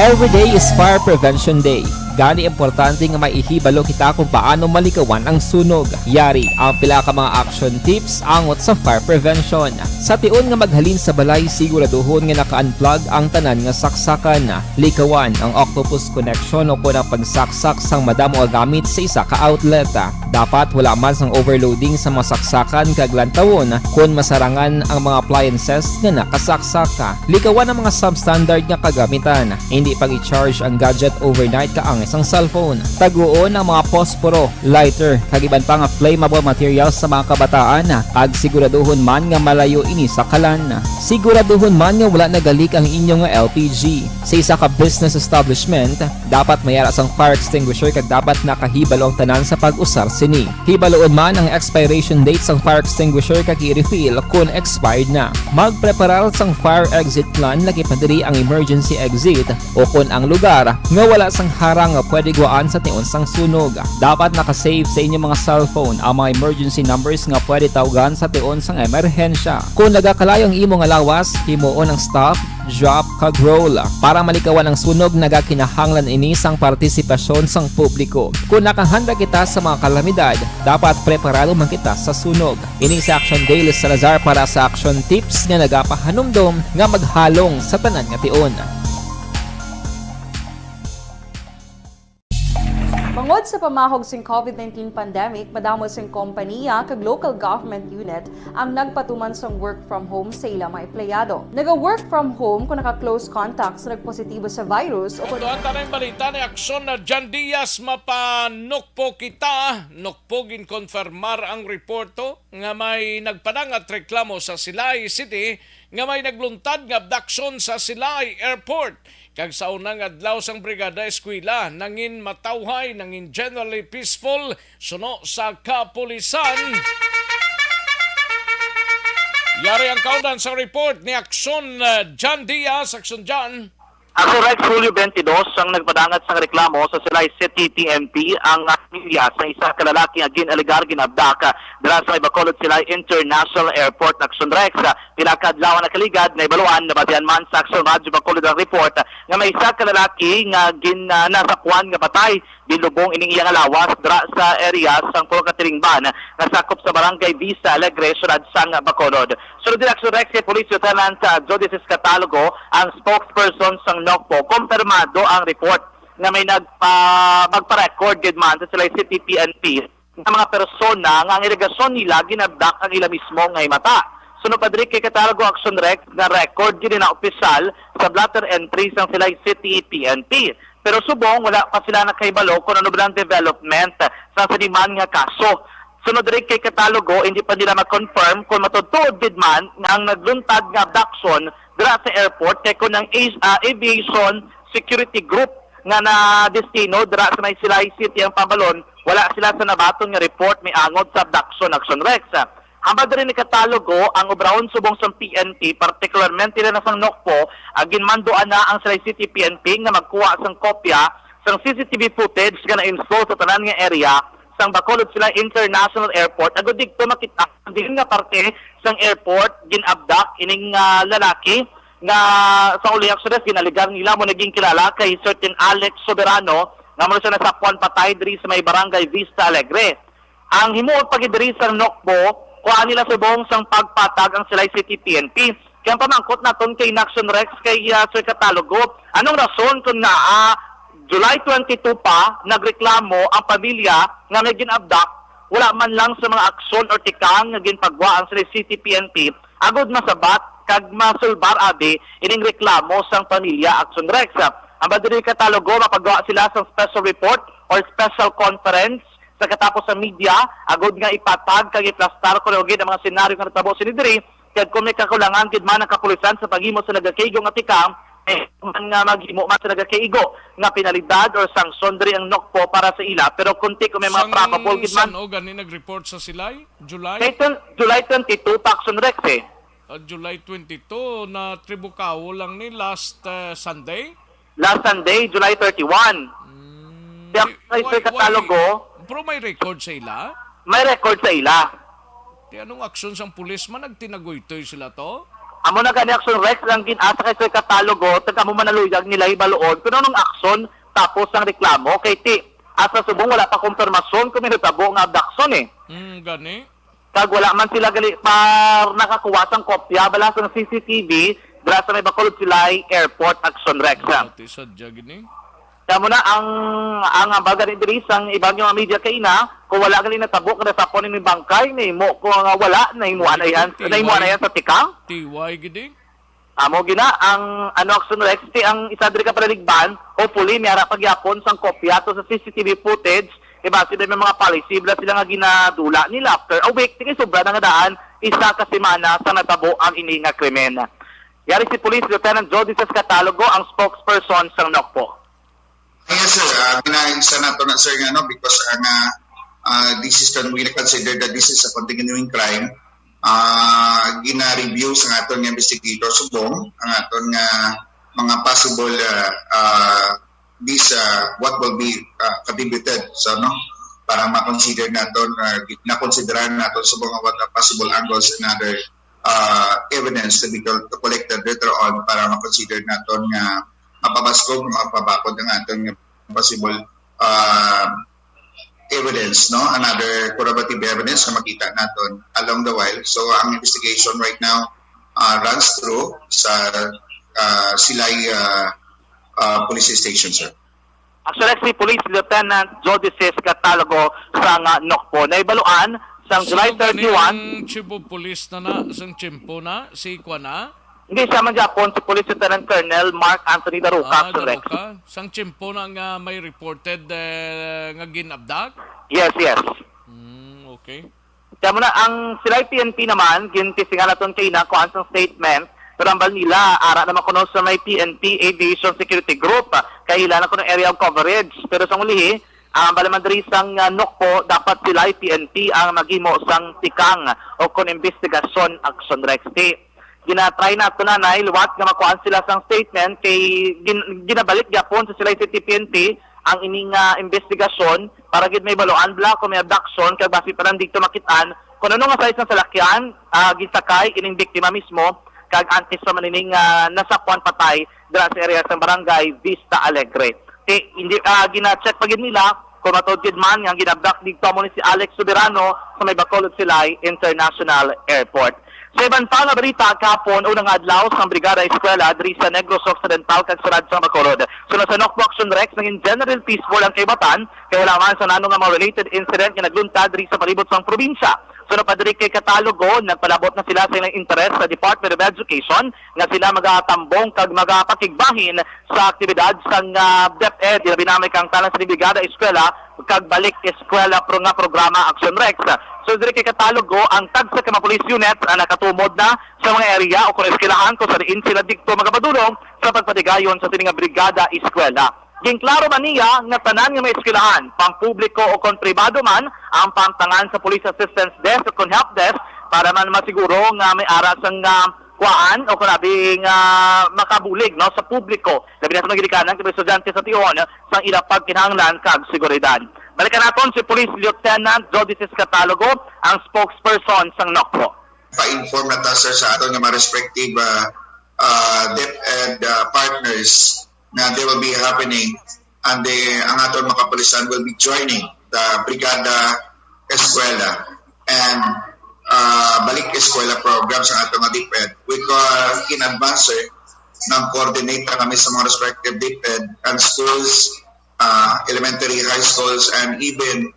Every day is Fire Prevention Day. Gani importante nga may ihibalo kita kung paano malikawan ang sunog. Yari ang pila ka mga action tips angot sa fire prevention. Sa tion nga maghalin sa balay, siguraduhon nga naka-unplug ang tanan nga saksakan. Likawan ang octopus connection o kon ang pagsaksak sang madamo nga gamit sa isa ka outlet. Dapat wala man sang overloading sa mga saksakan kag lantawon kon masarangan ang mga appliances nga nakasaksak. Likawan ang mga substandard nga kagamitan. Indi pag-i-charge ang gadget overnight kaangay sang cellphone. Taguon ang mga posporo, lighter, kag iban pa nga flammable materials sa mga kabataan, kag siguraduhon man nga malayo ini sa kalan. Siguraduhon man nga wala nagalik ang inyo nga L P G. Sa isa ka business establishment, dapat may ara sang fire extinguisher kag dapat nakahibalo ang tanan sa pag-usar sini. Hibaloon man ang expiration date sang fire extinguisher kag i-refill kon expired na. Magpreparar sang fire exit plan, lakip na diri ang emergency exit o kon ang lugar nga wala sang harang nga pwede guwaan sa tion sang sunog. Dapat naka-safe sa inyo mga cellphone ang mga emergency numbers nga pwede tawgan sa tion sang emerhensya. Kon nagakalayo ang imo nga lawas, himuon ang stop, drop, kag roll. Para malikawan ang sunog, nagakinahanglan ini sang partisipasyon sang publiko. Kon nakahanda kita sa mga kalamidad, dapat preparado man kita sa sunog. Ini si Action Dale Salazar para sa Action Tips nga nagapahanumdom nga maghalong sa tanan nga tion. Bangod sa pamahog sing COVID nineteen pandemic, madamo sing kompaniya kag local government unit ang nagpatuman sang work from home sa ila mga empleyado. Naga-work from home kung naka-close contact sa nagpositibo sa virus o kung Tuan tanay balita ni Aksyon na Jan Diaz, mapanukpo kita. Nukpo ginkonfirmar ang reporto nga may nagpadangat reklamo sa Silay City nga may nagluntad nga abduction sa Silay Airport. Kag sa unang adlaw sang Brigada Eskwela, nangin matawhay, nangin generally peaceful suno sa kapulisan. Yari ang kaundan sa report ni Aksyon uh, Jan Diaz. Aksyon Jan. Ako, Rex, Hulyo twenty-two ang nagpadangat sang reklamo sa Silay City P N P ang pamilya sa isa ka lalaki nga gin-alegar ginabdak dira sa may Bacolod Silay International Airport, Action Rex. Pila ka adlaw ang nakaligad, nahibaluan, nabatian man sa Action Radyo Bacolod ang report nga may isa ka lalaki nga gin, ah, nasapuan nga patay, ginlubong ining iya nga lawas dira sa area sang Puro Katiringban nga sakop sa Barangay Vista Alegre, siyudad sang Bacolod. Sunod din, Action Rex, kay Police Lieutenant, ah, Jody Ciscatalogo, ang spokesperson sang NOCPO, kumpirmado ang report nga may nagpa-, magpa-record gid man sa Silay City P N P nga mga persona nga ang alegasyon nila ginabdak ang ila mismo nga himata. Sunod pa diri kay Catalogo, Action Rex, nga record gid na opisyal sa blotter entry sang Silay City P N P. Pero subong wala pa sila nakahibalo kung ano ba ang development sa saniman nga kaso. Sunod diri kay Catalogo, hindi pa nila ma-confirm kung matuod-tuod gid man nga ang nagluntad nga abduction dira sa airport kay kung ang a-, ah, aviation security group nga na destino dira sa may Silay City ang pambalon, wala sila sa nabaton nga report may angod sa abduction, Action Rex. Hambal diri ni Catalogo, ang obrahon subong sang P N P, partikularmente na sang NOCPO, ang ginmanduan na ang Silay City P N P nga magkuha sang kopya sang C C T V footage nga na-install sa tanan nga area sang Bacolod Silay International Airport, agud didto makita ang diin nga parte sang airport gin-abduct ining, ah, lalaki nga sa uli, Action Rex, gin-alegar nila mo naging kilala kay certain Alex Soberano nga mo siya nasapuan patay diri sa may Barangay Vista Alegre. Ang himuon pa gid diri sang NOCPO, kuhaan nila subong sang pagpatag ang Silay City P N P. Kaya ang pamangkot naton kay Action Rex, kay, ah, Sir Catalogo, anong rason kung naa July twenty-two pa nagreklamo ang pamilya nga may gin-abduct, wala man lang sa mga aksyon or tikang nga ginpagwa ang Silay City P N P agud masabat kag masulbar abi ining reklamo sang pamilya, Action Rex. Ang diri, Catalogo, mapagawa sila sang special report or special conference sa katapos sa media, agud nga ipatag kag iplastar kuno gid ang mga senaryo nga natabo sini diri, kag kung may kakulangan gid man ang kapulisan sa paghimo sa nagakaigo nga tikang, eh, man nga maghimo man sa nagakaigo nga penalidad or sanksyon diri ang NOCPO para sa ila. Pero kunti kung may mga Sang probable gid man. San-o gani nag-report sa Silay? July? Kay twen-, July twenty-two pa, Action Rex, eh. Ah, July twenty-two, na Tribucao lang ni last, ah, Sunday? Last Sunday, July thirty-one. Mm, Kaya di-, kay why, Sir why? Catalogo, Pero may record sa ila? May record sa ila. Di anong aksyon sang pulis man nagtinagoytoy sila to? Amo na gani, Action Rex, ang gin-asa kay Sir Catalogo, tag amo man naluyag nila hibaluon kung anong aksyon tapos ang reklamo kay ti asa subong wala pa kumpirmasyon kung may natabo nga abduction eh. Hmm, gani. Kag wala man sila gali pa nakakuha sang kopya bala sang C C T V dira sa may Bacolod Silay Airport, Action Rex. Ah, ti sadya gini. Kaya mo na ang, ang hambal gani diri sang iban nga mga media kaina, kung wala gali natabo nga nasapon ni bangkay, nahimo ko nga wala, nahimuan na yan, Ti-, nahimuan na yan sa tikang. Tiway gidi. Amo gina ang ano, Action Rex, ti ang isa diri ka panaligban, hopefully may ara pa gyapon sang kopya to sa C C T V footage, kay basi may mga policy bala sila nga ginadula nila after a week, ti kay sobra na nga daan isa ka semana sa natabo ang ini nga krimen. Yari si Police Lieutenant Jody Sescatalogo, ang spokesperson sang NOCPO. Yes, sir. Ah, ginaisa nato na, sir, nga, no, because ang, ah, ah, this is, can we consider that this is a continuing crime. Ah, gina-review sa aton nga investigator subong ang aton nga mga possible, ah, ah, this, ah, what will be, ah, contributed, so, no, para ma-consider naton, ah, na-consideran naton subong ang what possible angles and other, ah, evidence to be col-, collected later on para ma-consider naton nga mapabaskog, mapabakod ang aton nga possible, ah, evidence, no? Another corroborative evidence na makita naton along the while. So, ang investigation right now, ah, runs through sa, ah, Silay, ah, ah, Police Station, sir. Actually, si Police Lieutenant Jody Sis Catalogo sa nga NOCPO. Naibaluan, sang July thirty-one. Sino gani ang chief of police na na, sang tiyempo na, si Kwan na? Hindi, siya man gyapon, si Police Lieutenant Colonel Mark Anthony Daruca, Ah, Sir Rex. Daruca. Sang tiyempo na nga may reported, eh, nga gin-abduct? Yes, yes. Hmm, okay. Kaya mo na, ang Silay P N P naman, gintisingan naton kay ina, kuan sang statement, pero ang bal nila, ara naman kuno sa may P N P Aviation Security Group, kay ila na kuno area of coverage. Pero sa ulihi, ang bal naman diri sang, ah, NOCPO, dapat Silay P N P ang maghimo sang tikang o kon investigasyon, Action Rex. Ti, Gina-try nato, Nanay, liwat nga makuhaan sila sang statement kay gin-, ginabalik gyapon sa Silay City P N P ang ining, ah, investigasyon para gid may baluan bala kung may abduction, kag basi pa lang dito makit-an kung ano nga size ng salakyan, ah, gisakay ining biktima mismo, kag antes pa man ining, ah, nasakwan patay dira sa area sang barangay Vista Alegre. Ti-, hindi, ah, gina-check pa gid nila kung matuod gid man nga ang ginabdak dito amo ni si Alex Soberano sa may Bacolod Silay International Airport. Sa iban pa nga balita, kahapon, una nga adlaw sang Brigada Eskwela diri sa Negros Occidental kag Surad sang Bacolod. Suno sa Nocpo Action Rex, naging general peaceful ang kaibatan, kay wala man sa nano nga mga related incident nga nagluntad diri sa palibot sang probinsya. Suno pa diri kay Catalogo, nagpalabot na sila sa ilang interes sa Department of Education nga sila magatambong kag magapakigbahin sa aktibidad sang, ah, DepEd, ilabi na may kaangtanan sa Brigada Eskwela kag Balik Eskwela pro nga programa, Action Rex. So, diri kay Catalogo, ang tagsa ka mga police unit ang nakatumod na sa mga area o kon eskwelahan kung sa diin sila dikto magapadulong sa pagpatigayon sa sini nga Brigada Eskwela. Ginklaro man niya nga tanan nga may eskwelahan, pampubliko o kon pribado man, ang pangtangan sa Police Assistance Desk o kon Help Desk para man masiguro nga may ara sang, ah, kuhaan o kon abi nga makabulig, no, sa publiko, labi na sa mga ginikanan kag mga estudyante sa tion sang ila pagkinahanglan kag seguridad. Balikan naton si Police Lieutenant Jodicis Catalogo, ang spokesperson sang Nocpo. Pa-inform na ta, sir, sa aton nga mga respective, ah, ah, DepEd, ah, partners na they will be happening, and the, ang aton mga kapulisan will be joining the Brigada Eskwela and, ah, Balik Eskwela program sa aton nga DepEd. We call in advance, sir, nag-coordinate na kami sa mga respective DepEd and schools, ah, elementary, high schools, and even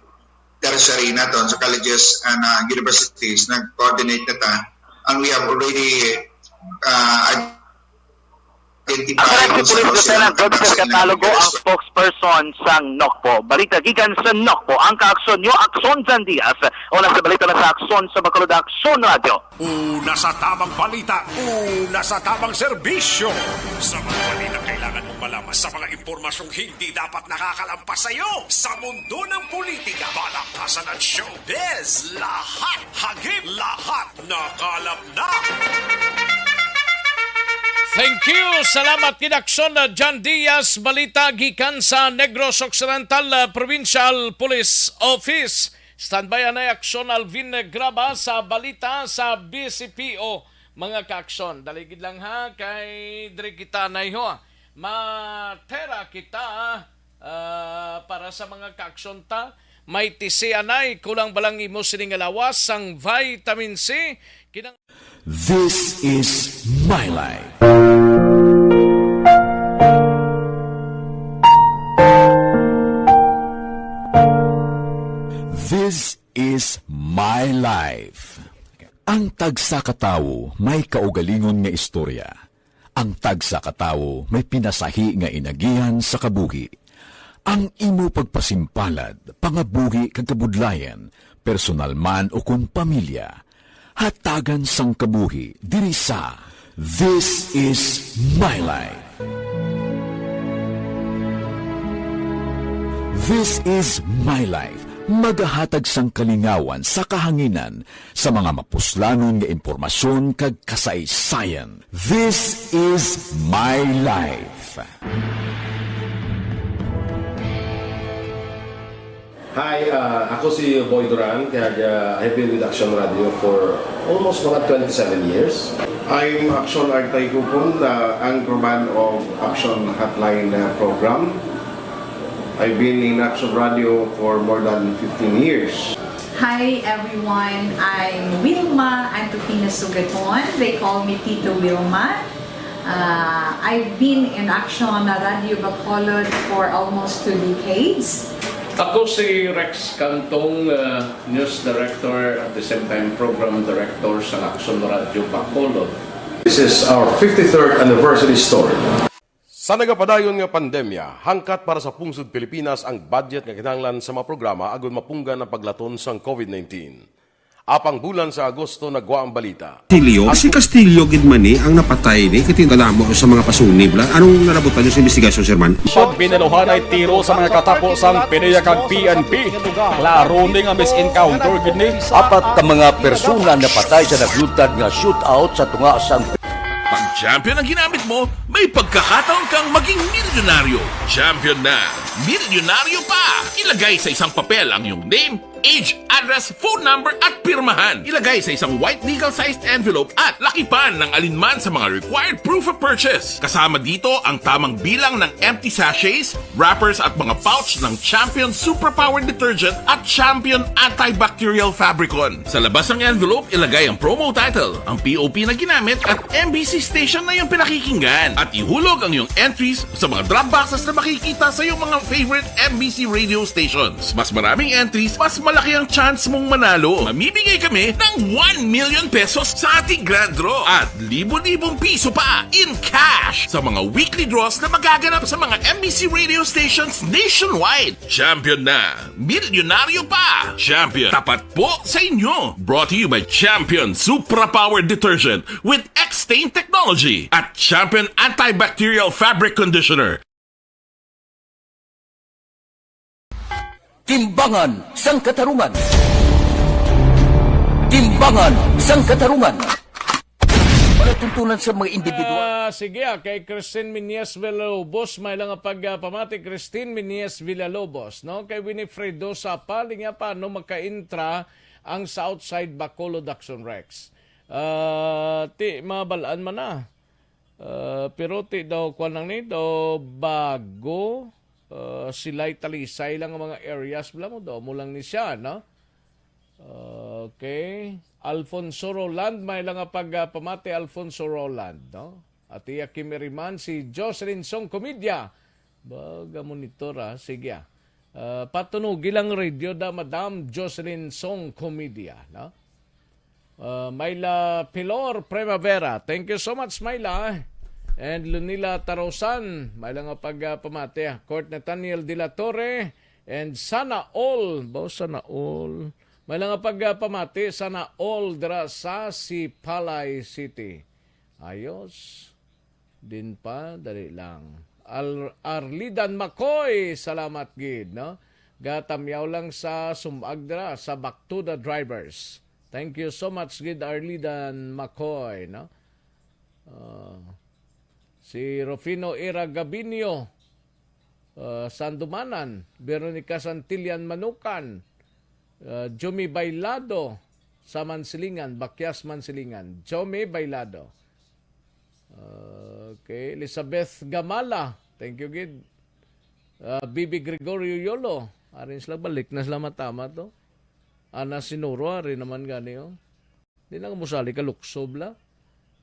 tertiary naton sa colleges and, ah, universities. Nag-coordinate na ta, and we have already, ah, identified. Ako rin si kung Police sino Lieutenant sila Rodriguez nagkakasin ng Catalogo, ang spokesperson sang Nocpo. Balita gikan sa Nocpo, ang kaaksyon nyo, Aksyon Jan Diaz. Una sa balita na sa Aksyon sa Bacolod, Aksyon Radyo. Una sa tamang balita, una sa tamang serbisyo. Sa mga balita kailangan mong malaman, sa mga impormasyong hindi dapat nakakalampas sa iyo, sa mundo ng politika, balaktasan at showbiz, lahat, hagip, lahat, nakalap na. Thank you. Salamat gid, Aksyon, uh, John Diaz. Balita gikan sa Negros Occidental, uh, Provincial Police Office. Standby anay, Aksyon Alvin Graba sa balita sa B C P O, mga kaaksyon. Dali gid lang, ha, kay diri kita anay, ho. Matera kita, ah, para sa mga kaaksyon ta. May tisi anay, kulang ba lang imo sini nga lawas sang vitamin C? Kinang- This is my life. This is my life. Ang tagsa ka tawo may kaugalingon nga istorya. Ang tagsa ka tawo may pinasahi nga inagihan sa kabuhi. Ang imo pagpasimpalad, pangabuhi kag kabudlayan, personal man o kon pamilya, hatagan sang kabuhi diri sa This Is My Life. This Is My Life, magahatag sang kalingawan sa kahanginan sa mga mapuslanon nga impormasyon kag kasaysayan. This Is My Life. Hi, uh, ako si Boy Duran, kag, uh, I've been with Action Radio for almost mga twenty-seven years. I'm Action Artay Kupon, the anchorman of Action Hotline, uh, program. I've been in Action Radio for more than fifteen years. Hi everyone, I'm Wilma Antupina Sugaton. They call me Tito Wilma. Uh, I've been in Action Radio Bacolod for almost two decades. Ako si Rex Cantong, uh, News Director, at the same time Program Director sa Action Radio Bacolod. This is our fifty-third anniversary story. Sa nagapadayon nga pandemya, hangkat para sa pungsod Pilipinas ang budget nga kinahanglan sa mga programa agud mapunggan ang paglaton sang COVID nineteen. Apang bulan sa Agosto nagwa ang balita. Castillo, si Castillo gid man ni ang napatay ni, kay tingala mo sa mga pasunib la. Anong nalabutan niyo sa investigasyon, Sir Man? Pag binaluhan ay tiro sa mga katapo sang PDEA kag P N P. Klaro ni nga mis-encounter gid ni. Apat ka mga persona napatay sa naglutad nga shootout sa tunga sang Pag champion ang ginamit mo, may pagkakataon kang maging milyonaryo. Champion na, milyonaryo pa! Ilagay sa isang papel ang iyong name, age, address, phone number, at pirmahan. Ilagay sa isang white legal-sized envelope at lakipan ng alinman sa mga required proof of purchase. Kasama dito ang tamang bilang ng empty sachets, wrappers, at mga pouch ng Champion Superpower Detergent at Champion Antibacterial Fabricon. Sa labas ng envelope, ilagay ang promo title, ang P O P na ginamit, at M B C station na iyong pinakikinggan. At ihulog ang iyong entries sa mga drop boxes na makikita sa iyong mga favorite M B C radio stations. Mas maraming entries, mas malaki ang chance mong manalo. Mamimigay kami ng one million pesos sa ating grand draw at libo-libong piso pa in cash sa mga weekly draws na magaganap sa mga M B C radio stations nationwide. Champion na! Milyonaryo pa! Champion, tapat po sa inyo! Brought to you by Champion Supra Power Detergent with X-Stain Technology at Champion Antibacterial Fabric Conditioner. Timbangan sang Katarungan. Timbangan sang Katarungan. Palatuntunan sa mga individual. Ah, sige, ah, kay Christine Meneses Villalobos, may lang nga pag, ah, pamati, Christine Meneses Villalobos, no? Kay Winifredo Sapa, linya pa, no, makaintra ang Southside Bacolod Action Rex. Ah, ti, mabalaan man na. Ah, pero ti daw, kwan lang ni, daw bago, ah, sila'y talisay lang ang mga areas, bala mo, daw mo lang ni siya, no? Okay. Alfonso Roland, may lang nga pag, ah, pamati, Alfonso Roland, no? At iya kimiriman si Jocelyn Song Comedia. Baga monitor, ah. Sige, ah. Ah, patunugi lang radio da, Madam Jocelyn Song Comedia, no? Ah, Myla Pilor Primavera. Thank you so much, Myla. And Lunila Tarosan, may lang nga pag, ah, pamati, ah. Court Nathaniel de la Torre, and Sana All. Ba, Sana All. May lang nga pag, ah, pamati, Sana All dira sa Sipalay City. Ayos. Din pa, dali lang. Al-, Arlidan Macoy, salamat gid, no? Gatamyaw lang sa sumag dira sa Back to the Drivers. Thank you so much gid, Arlidan Macoy, no? Ah, si Rufino Ira Gabinio, ah, Sandumanan, Veronica Santillan Manukan, ah, Jumi Bailado sa Mansilingan, Bakyas Mansilingan, Jumi Bailado. Okay, Elizabeth Gamala, thank you gid. Ah, Bibi Gregorio Yolo, arin sila, balik na sila matama to. Ana Sinuro, ari naman gani, oh. Di na ka musali ka luksob la.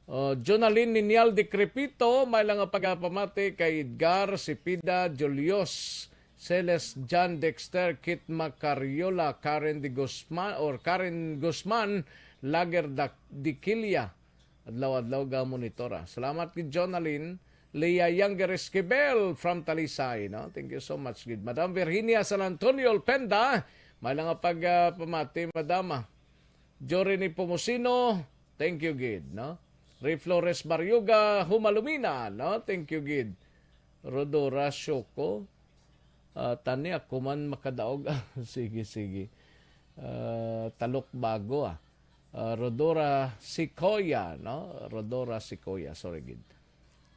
Oh, Jonalyn Ninial de Crepito, may lang nga pagapamati kay Edgar, Sipida, Julius, Celes, John Dexter, Kit Macariola, Karen de Guzman, or Karen Guzman, Lager da, de Quilla. Adlaw-adlaw ga monitora. Salamat gid, Jonalyn. Leah Younger Esquivel from Talisay, no? Thank you so much gid. Madam Virginia San Antonio Olpenda, may lang nga pag, ah, pamati, Madam, ah. Jory ni Pomosino, thank you gid, no? Ray Flores Barriuga, Humalumina, no? Thank you gid. Rodora Shoko, ah, tani ako man makadaog. Ah, sige, sige. Ah, Talok Bago, ah. Ah, Rodora Sequoia, no? Rodora Sequoia, sorry gid.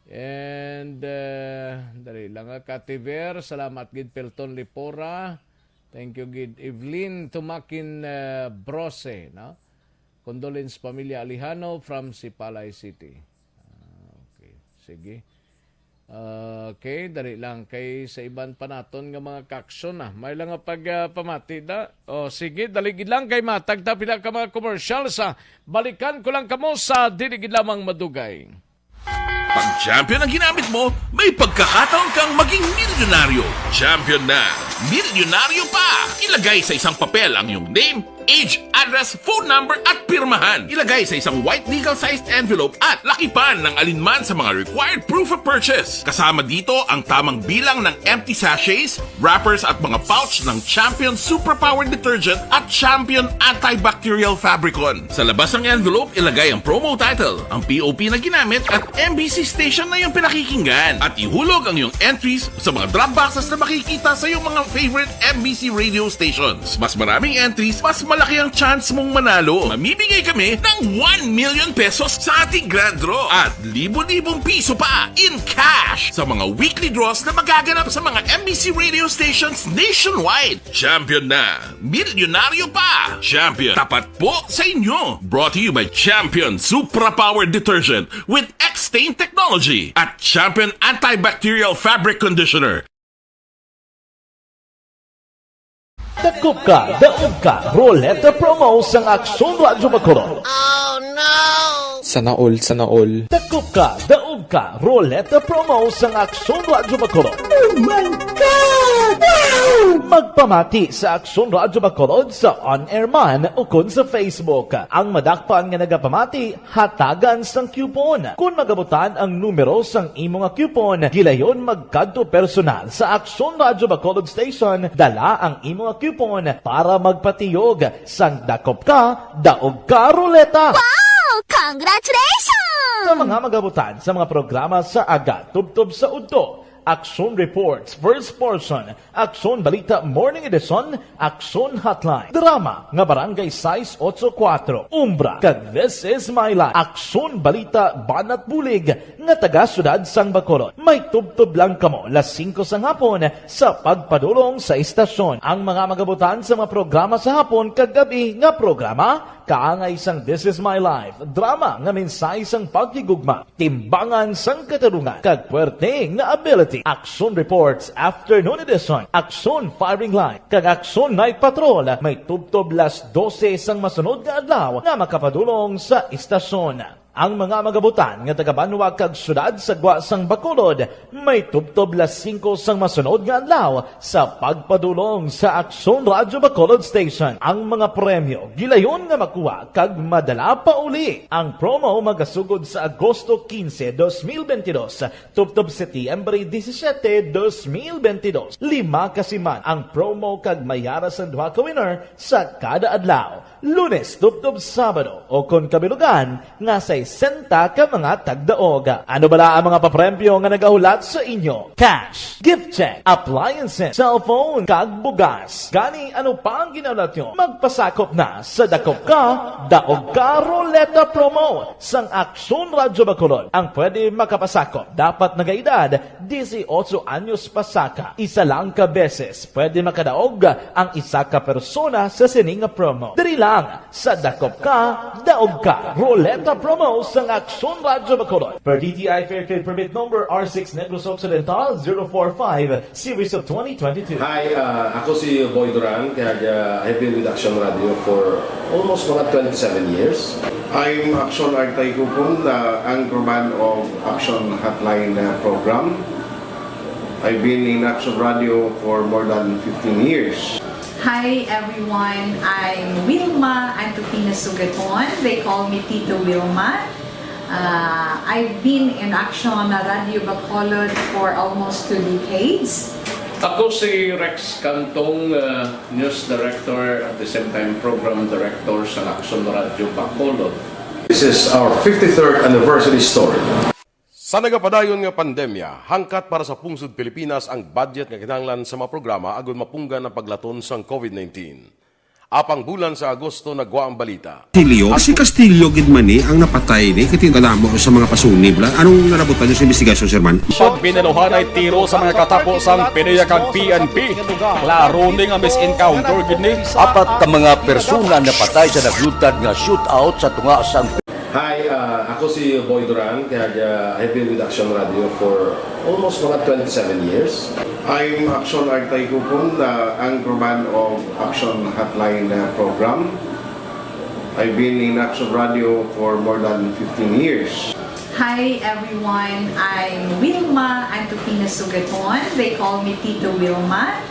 And, eh, dali lang, ah, Kativer, salamat gid. Pelton Lipora, thank you gid. Evelyn Tumakin, eh, Brose, no? Condolence, pamilya Alejano from Sipalay City. Ah, okay, sige. Ah, okay, dali lang kay sa iban pa naton nga mga kaaksyon na. May lang nga pag, ah, pamati da. O, sige, dali gid lang kay matag ta pila ka mga commercial sa balikan ko lang kamo sa dili gid lamang madugay. Pag champion ang ginamit mo, may pagkakataon kang maging milyonaryo. Champion na, milyonaryo pa! Ilagay sa isang papel ang iyong name, Age, address, phone number at pirmahan. Ilagay sa isang white legal-sized envelope at lakipan ng alinman sa mga required proof of purchase. Kasama dito ang tamang bilang ng empty sachets, wrappers at mga pouch ng Champion Superpower Detergent at Champion Antibacterial Fabricon. Sa labas ng envelope, ilagay ang promo title. Ang P O P na ginamit at M B C station na iyong pinakikinggan. At ihulog ang iyong entries sa mga drop boxes na makikita sa iyong mga favorite M B C radio stations. Mas maraming entries, mas malaki ang chance mong manalo. Mamimigay kami ng one million pesos sa ating grand draw at libo-libong piso pa in cash sa mga weekly draws na magaganap sa mga M B C radio stations nationwide. Champion na! Milyonaryo pa! Champion, tapat po sa inyo! Brought to you by Champion Supra Power Detergent with X-Stain Technology at Champion Antibacterial Fabric Conditioner. Dakop ka, daog ka, Roleta Promo sang Aksyon Radyo Bacolod. Sana all, sana all. Dakop ka, daog ka, Roleta Promo sang Aksyon Radyo Bacolod. Oh my God! Wow! Magpamati sa Aksyon Radyo Bacolod sa on-air man ukon sa Facebook. Ang madakpan nga nagapamati, hatagan sang coupon. Kon magabutan ang numero sang imo nga coupon, gilayon magkadto personal sa Aksyon Radyo Bacolod Station, dala ang imo nga coupon para magpatiyog sang Dakop Ka, Daog Ka Roleta. Wow! Congratulations! Sa mga magabutan sa mga programa sa aga tubtob sa udto, Aksyon Reports, first portion, Aksyon Balita Morning Edition, Aksyon Hotline, drama nga Barangay sais otso kuwatro, Umbra, kag This Is My Life, Aksyon Balita Banat Bulig nga taga Siyudad sang Bacolod. May tubtob lang kamo las singko sang hapon sa pagpadulong sa istasyon. Ang mga magabutan sa mga programa sa hapon kag gab-i nga programa, kaangay sang This Is My Life, drama nga mensahe sang paghigugma, timbangan sang katarungan, kag puwerte nga ability. Action Reports, Afternoon Edition, Action Firing Line, kag Action Night Patrol may tubtob las dose sang masunod nga adlaw nga makapadulong sa istasyon. Ang mga magabutan nga taga-banwa kag siyudad sa gwa sang Bacolod may tubtob las singko sang masunod nga adlaw sa pagpadulong sa Aksyon Radyo Bacolod Station. Ang mga premyo gilayon nga makuha kag madala pauli. Ang promo magasugod sa Agosto quince, dos mil veintidós, tubtob Setyembre disisiete, dos mil veintidós. Lima ka siman ang promo kag may ara sang duha ka winner sa kada adlaw, Lunes tubtob Sabado, o kon kabilugan nga sesenta ka mga tagdaog. Ano bala ang mga papremyo nga nagahulat sa inyo? Cash, gift check, appliances, cellphone, kag bugas. Gani, ano pa ang ginahulat nyo? Magpasakop na sa Dakop Ka, Daog Ka Roleta Promo sang Aksyon Radyo Bacolod. Ang pwede makapasakop dapat nagaedad disiotso anyos pasaka. Isa lang ka beses pwede makadaog ang isa ka persona sa sini nga promo. Diri lang sa Dakop Ka, Daog Ka Roleta Promo sang Aksyon Radyo Bacolod. Per D T I Fair Trade Permit Number R six Negros Occidental zero four five, Series of twenty twenty-two. Hi, uh, ako si Boy Duran, kag, uh, I've been with Action Radio for almost mga twenty-seven years. I'm Action Artay Kupon, the anchorman of Action Hotline, uh, program. I've been in Action Radio for more than fifteen years. Hi everyone, I'm Wilma Antupina Sugaton. They call me Tito Wilma. Uh, I've been in Action Radio Bacolod for almost two decades. Ako si Rex Cantong, uh, news director, at the same time program director sa Action Radio Bacolod. This is our fifty-third anniversary story. Sa nagapadayon nga pandemya, hangkat para sa pungsod Pilipinas ang budget nga kinahanglan sa mga programa agud mapunggan ang paglaton sang COVID nineteen. Apang bulan sa Agosto nagwa ang balita. Castillo, si Castillo gid man ni ang napatay ni kay kadamo sa mga pasunib la. Anong nalabutan niyo sa investigasyon, Sir Man? Pagbinaluhanay tiro sa mga katapo sang PDEA kag P N P. Klaro ni nga mis-encounter gid ni. Apat ka mga persona napatay sa naglutad nga shootout sa tunga sang Hi, uh, ako si Boy Duran, kag, uh, I've been with Action Radio for almost mga twenty-seven years. I'm Action Artay Kupon, the anchorman of Action Hotline, uh, program. I've been in Action Radio for more than fifteen years. Hi everyone, I'm Wilma Antupina Sugaton. They call me Tito Wilma.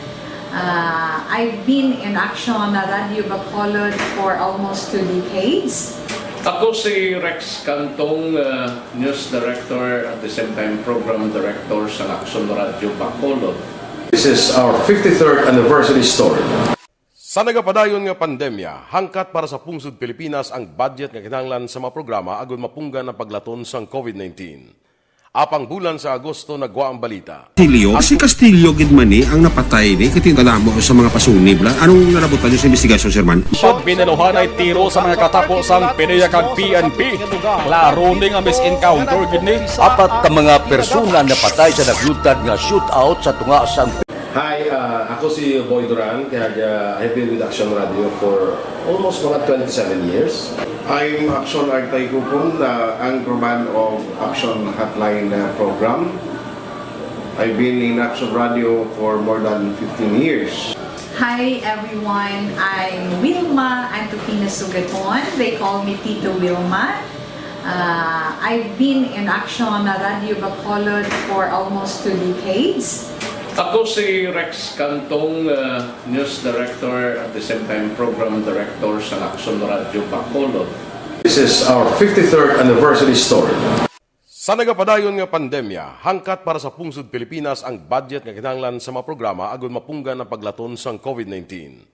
Uh, I've been in Action Radio Bacolod for almost two decades. Ako si Rex Cantong, uh, News Director, at the same time Program Director sa Action Radio Bacolod. This is our fifty-third anniversary story. Sa nagapadayon nga pandemya, hangkat para sa pungsod Pilipinas ang budget nga kinahanglan sa mga programa agud mapunggan ang paglaton sang COVID nineteen. Apang bulan sa Agosto nagwa ang balita. Castillo, si Castillo gid man ni ang napatay ni, kay tingala mo sa mga pasunib la. Anong nalabutan niyo sa investigasyon, Sir Man? Sud, binaluhanay tiro sa mga katapo sang PDEA kag P N P. Klaro ni nga mis-encounter gid ni. Apat ka mga persona napatay sa naglutad nga shootout sa tunga sang Hi, uh, ako si Boy Duran, kag uh, I've been with Action Radio for almost mga twenty-seven years. I'm Action Artay Kupon, the anchorman of Action Hotline uh, program. I've been in Action Radio for more than fifteen years. Hi everyone, I'm Wilma Antokina Sugaton. They call me Tito Wilma. Uh, I've been in Action Radio Bacolod for almost two decades. Ako si Rex Cantong, uh, News Director at the same time Program Director sa Action Radio Bacolod. This is our fifty-third anniversary story. Sa nagapadayon nga pandemya, hangkat para sa pungsod Pilipinas ang budget nga kinahanglan sa mga programa agud mapunggan ang paglaton sang COVID nineteen.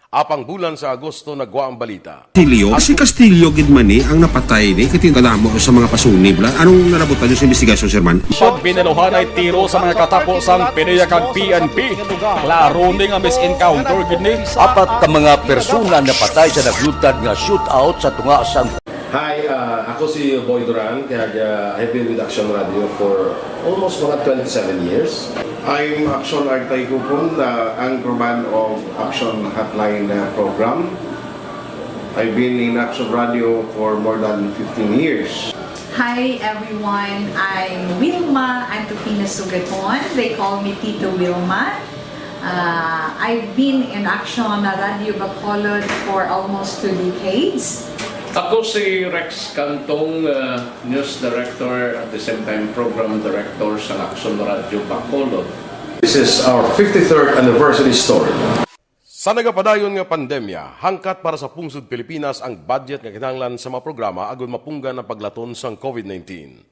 Apang bulan sa Agosto nagwa ang balita. Castillo, si Castillo gid man ni ang napatay ni, kay tingala mo sa mga pasunib la. Anong nalabutan niyo sa investigasyon, Sir Man? Sud, binaluhanay tiro sa mga katapo sang PDEA kag P N P. Klaro ni nga mis-encounter gid ni. Apat ka mga persona napatay sa naglutad nga shootout sa tunga sang Hi, uh, ako si Boy Duran, kag uh, I've been with Action Radio for almost mga twenty-seven years. I'm Action Artay Kupon, the anchorman of Action Hotline uh, program. I've been in Action Radio for more than fifteen years. Hi everyone, I'm Wilma Antokina Sugaton. They call me Tito Wilma. Uh, I've been in Action Radio Bacolod for almost two decades. Ako si Rex Cantong, uh, News Director at the same time Program Director sa Action Radio Bacolod. This is our fifty-third anniversary story. Sa nagapadayon nga pandemya, hangkat para sa pungsod Pilipinas ang budget nga kinahanglan sa mga programa agud mapunggan ang paglaton sang COVID nineteen.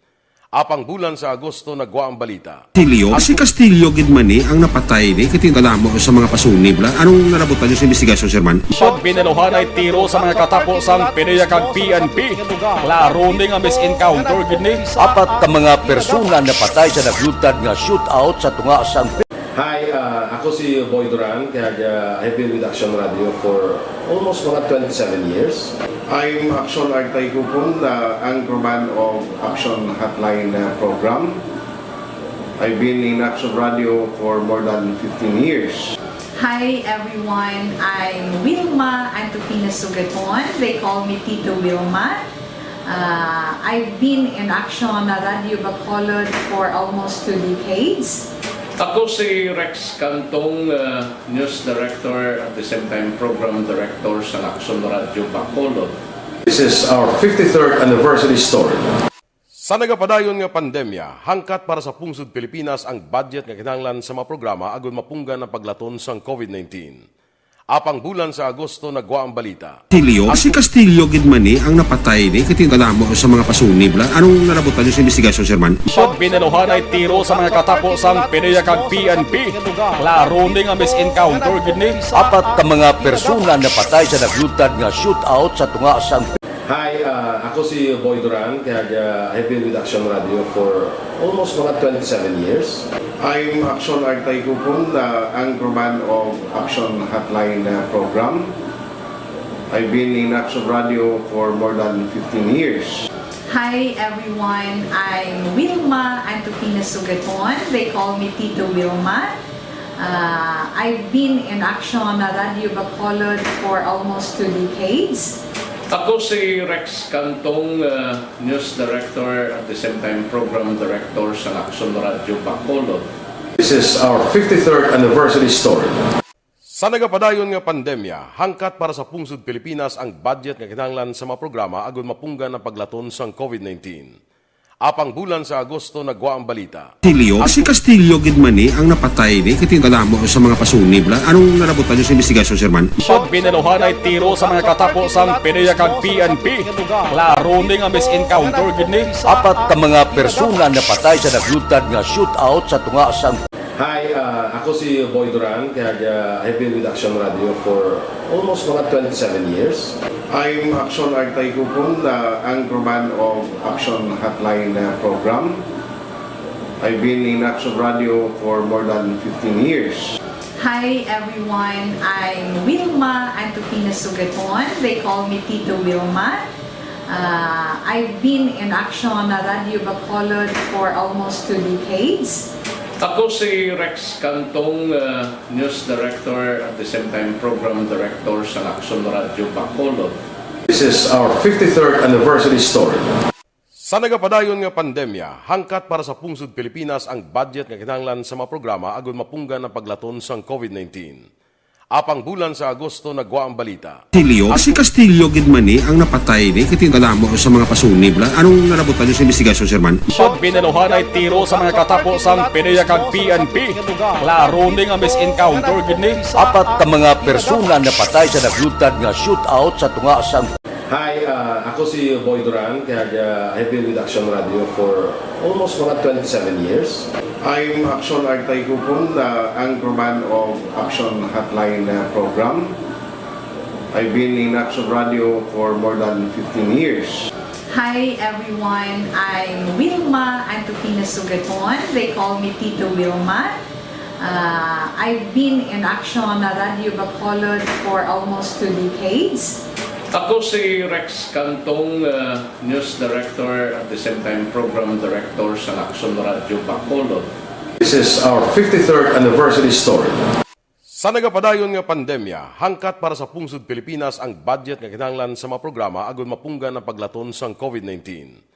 Apang bulan sa Agosto nagwa ang balita. Castillo, si Castillo gid man ni ang napatay ni, kay tingala mo sa mga pasunib la. Anong nalabutan niyo sa investigasyon, Sir Man? Sud, binaluhanay tiro sa mga katapo sang PDEA kag P N P. Klaro ni nga mis-encounter gid ni. Apat ka mga persona napatay sa naglutad nga shootout sa tunga sang Hi, uh, ako si Boy Duran, kag uh, I've been with Action Radio for almost mga twenty-seven years. I'm Action Artay Kupon, the anchorman of Action Hotline uh, program. I've been in Action Radio for more than fifteen years. Hi everyone, I'm Wilma Antokina Sugaton. They call me Tito Wilma. Uh, I've been in Action Radio Bacolod for almost two decades. Ako si Rex Cantong, uh, News Director at the same time Program Director sa Action Radio Bacolod. This is our fifty-third anniversary story. Sa nagapadayon nga pandemya, hangkat para sa pungsod Pilipinas ang budget nga kinahanglan sa mga programa agud mapunggan ang paglaton sang COVID nineteen. Apang bulan sa Agosto nagwa ang balita. Castillo, si Castillo gid man ni ang napatay ni, kay tingala mo sa mga pasunib la. Anong nalabutan niyo sa investigasyon, Sir Man? Sud, binaluhanay tiro sa mga katapo sang PDEA kag P N P. Klaro ni nga mis-encounter gid ni. Apat ka mga persona napatay sa naglutad nga shootout sa tunga sang Hi, uh, ako si Boy Duran, kag uh, I've been with Action Radio for almost mga twenty-seven years. I'm Action Artay Kupon, the anchorman of Action Hotline uh, program. I've been in Action Radio for more than fifteen years. Hi everyone, I'm Wilma Antokina Sugaton. They call me Tito Wilma. Uh, I've been in Action Radio Bacolod for almost two decades. Ako si Rex Cantong, uh, News Director at the same time Program Director sa Action Radio Bacolod. This is our fifty-third anniversary story. Sa nagapadayon nga pandemya, hangkat para sa pungsod Pilipinas ang budget nga kinahanglan sa mga programa agud mapunggan ang paglaton sang COVID nineteen. Apang bulan sa Agosto nagwa ang balita. Castillo? Si Castillo gid man ni ang napatay ni, kay tingala mo sa mga pasunib la. Anong nalabutan niyo sa investigasyon, Sir Man? Pag binaluhan ay tiro sa mga katapo sang PDEA kag P N P. Klaro ni nga misencounter gid ni. Apat ka mga persona napatay sa naglutad nga shootout sa tunga sang Hi, uh, ako si Boy Duran, kag uh, I've been with Action Radio for almost mga twenty-seven years. I'm Action Artay Kupon, the anchorman of Action Hotline uh, program. I've been in Action Radio for more than fifteen years. Hi everyone, I'm Wilma Antokina Sugaton. They call me Tito Wilma. Uh, I've been in Action Radio Bacolod for almost two decades. Ako si Rex Cantong, uh, news director, at the same time program director sa Action Radio Bacolod. This is our fifty-third anniversary story. Sa nagapadayon nga pandemya, hangkat para sa pungsod Pilipinas ang budget nga kinahanglan sa mga programa agud mapunggan ang paglaton sang COVID nineteen. Apang bulan sa Agosto nagwa ang balita. Castillo? Si Castillo gid man ni ang napatay ni, kay tingala mo sa mga pasunib la. Anong nalabutan niyo sa investigasyon, Sir Man? Pag binaluhan ay tiro sa mga katapo sang PDEA kag P N P. Klaro ni nga misencounter gid ni. Apat ka mga persona napatay sa naglutad nga shootout sa tunga sang Hi, uh, ako si Boy Duran, kag uh, I've been with Action Radio for almost mga twenty-seven years. I'm Action Artay Kupon, the anchorman of Action Hotline uh, program. I've been in Action Radio for more than fifteen years. Hi everyone, I'm Wilma Antokina Sugaton. They call me Tito Wilma. Uh, I've been in Action Radio Bacolod for almost two decades. Ako si Rex Cantong, uh, news director, at the same time program director sa Action Radio Bacolod. This is our fifty-third anniversary story. Sa nagapadayon nga pandemya, hangkat para sa pungsod Pilipinas ang budget nga kinahanglan sa mga programa agud mapunggan ang paglaton sang COVID nineteen.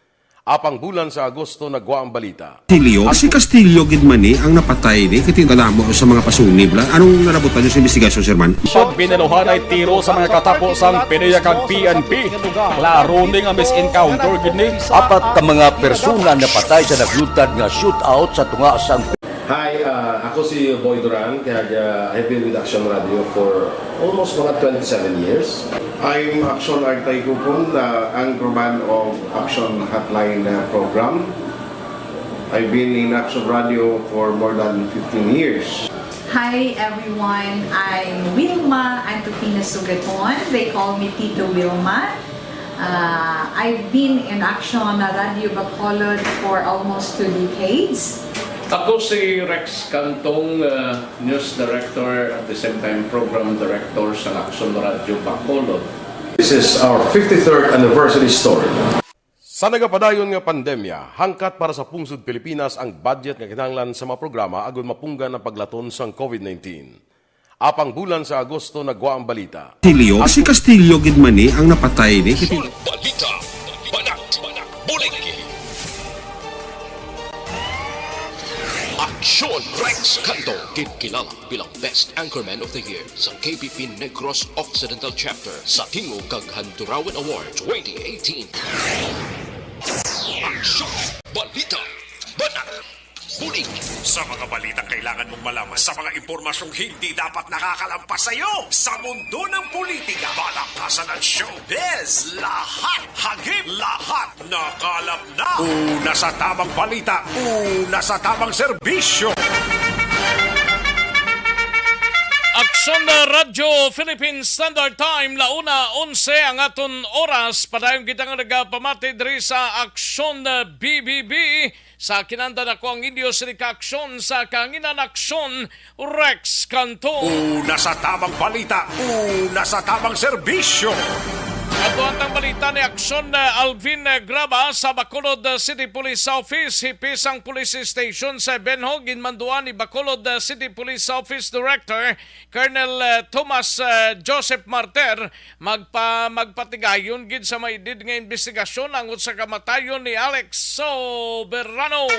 Apang bulan sa Agosto nagwa ang balita. Castillo? Si Castillo gid man ni ang napatay ni, kay tingala mo sa mga pasunib la. Anong nalabutan niyo sa investigasyon, Sir Man? Pag binaluhan ay tiro sa mga katapo sang PDEA kag P N P. Klaro ni nga misencounter gid ni. Apat ka mga persona napatay sa naglutad nga shootout sa tunga sang Hi, uh, ako si Boy Duran, kag uh, I've been with Action Radio for almost mga twenty-seven years. I'm Action Artay Kupon, the anchorman of Action Hotline uh, program. I've been in Action Radio for more than fifteen years. Hi everyone, I'm Wilma Antokina Sugaton. They call me Tito Wilma. Uh, I've been in Action Radio Bacolod for almost two decades. Ako si Rex Cantong, uh, news director, at the same time program director sa Action Radio Bacolod. This is our fifty-third anniversary story. Sa nagapadayon nga pandemya, hangkat para sa pungsod Pilipinas ang budget nga kinahanglan sa mga programa agud mapunggan ang paglaton sang COVID nineteen. Apang bulan sa Agosto nagwa ang balita. Castillo? Si Castillo gid man ni ang napatay ni. Balita, banat, bulig. Aksyon Rex Canto, ginkilala bilang Best Anchorman of the Year sa K P P Negros Occidental Chapter sa Tingog kag Handurawan Award twenty eighteen. Aksyon, balita, banat, bulig. Sa mga balitang kailangan mong malaman, sa mga impormasyong hindi dapat nakakalampas sa iyo, sa mundo ng politika, balakasan at showbiz, lahat hagip, lahat nakalap na. Una sa tamang balita, una sa tamang serbisyo. Aksyon na Radyo Philippine Standard Time, launa onse ang aton oras. Padayon kita nga nagapamati diri sa Aksyon B B B. Sa kinandan ako ang inyo sini ka aksyon sa kahanginan, Aksyon Rex Canto. Una sa tamang balita, una sa tamang serbisyo. Ato ang tang balita ni Aksyon, uh, Alvin, uh, Graba sa Bacolod, uh, City Police Office. Hipi sang Police Station sa Benho, ginmanduan ni Bacolod, uh, City Police Office Director Colonel, uh, Thomas, uh, Joseph Martir. Magpa-, magpatigayon gid sa maidid nga imbestigasyon ang usa ka kamatayon ni Alex Soberano.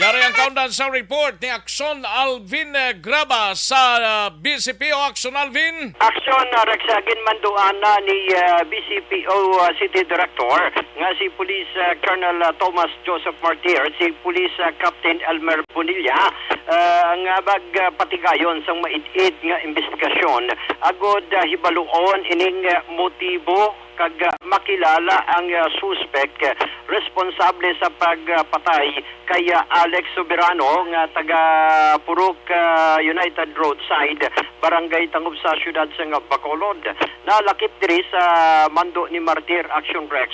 Yari ang kaundan sa report ni Aksyon Alvin, eh, Graba sa, ah, B C P O. Aksyon, Alvin. Aksyon, ah, Rex, ah, ginmanduan na ni, ah, B C P O, ah, City Director nga si Police, ah, Colonel, ah, Thomas Joseph Martir, si Police, ah, Captain Elmer Bonilla, ah, nga mag, ah, patigayon sang maid-id nga investigasyon agud, ah, hibaluon ining, ah, motibo kag, ah, makilala ang, ah, suspek, ah, responsable sa pagpatay kay, ah, Alex Soberano nga taga Purok, ah, United Roadside, Barangay Tangub sa siyudad sang Bacolod. Nalakip diri sa mando ni Martir, Action Rex,